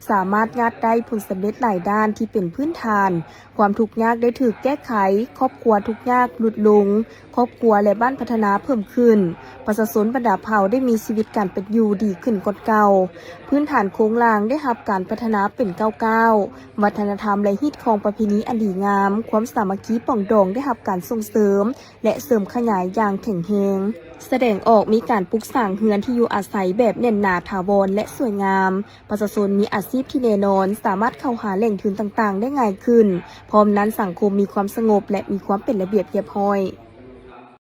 ສາມາດຍາດໄດ້ຜົນສຳເລັດຫຼາຍດ້ານທີ່ເປັນພື້ນຖານ. ຄວາມທຸກຍາກໄດ້ຖືກແກ້ໄຂ, ຄອບຄົວທຸກຍາກຫຼຸດລົງ, ຄອບຄົວ ແລະ ບ້ານພັດທະນາເພີ່ມຂຶ້ນ. ປະຊາຊົນບັນດາເຜົ່າໄດ້ມີຊີວິດການເປັນຢູ່ດີຂຶ້ນກ່ອນເກົ່າ. ພື້ນຖານໂຄງລ່າງໄດ້ຮັບການພັດທະນາເປັນກ້າວໆ. ວັດທະນະທຳ ແລະ ຮີດຄອງປະເພນີອັນດີງາມ, ຄວາມສາມັກຄີປອງດອງໄດ້ຮັບການສົ່ງເສີມ ແລະ ເສີມຂະຫຍາຍຢ່າງແຂງແຮງ. ສະແດງອອກມີ ການປຸກສ້າງເຮືອນທີ່ຢູ່ອາໄສແບບແໜ້ນໜາຖາວອນ ແລະ ສວຍງາມ, ປະຊາຊົນມີອາຊີບທີ່ແນ່ນອນ, ສາມາດເຂົ້າຫາແຫຼ່ງທຶນຕ່າງໆໄດ້ງ່າຍຂຶ້ນ, ພ້ອມນັ້ນສັງຄົມມີຄວາມສະຫງົບ ແລະ ມີຄວາມເປັນລະບຽບຮຽບຮ້ອຍ.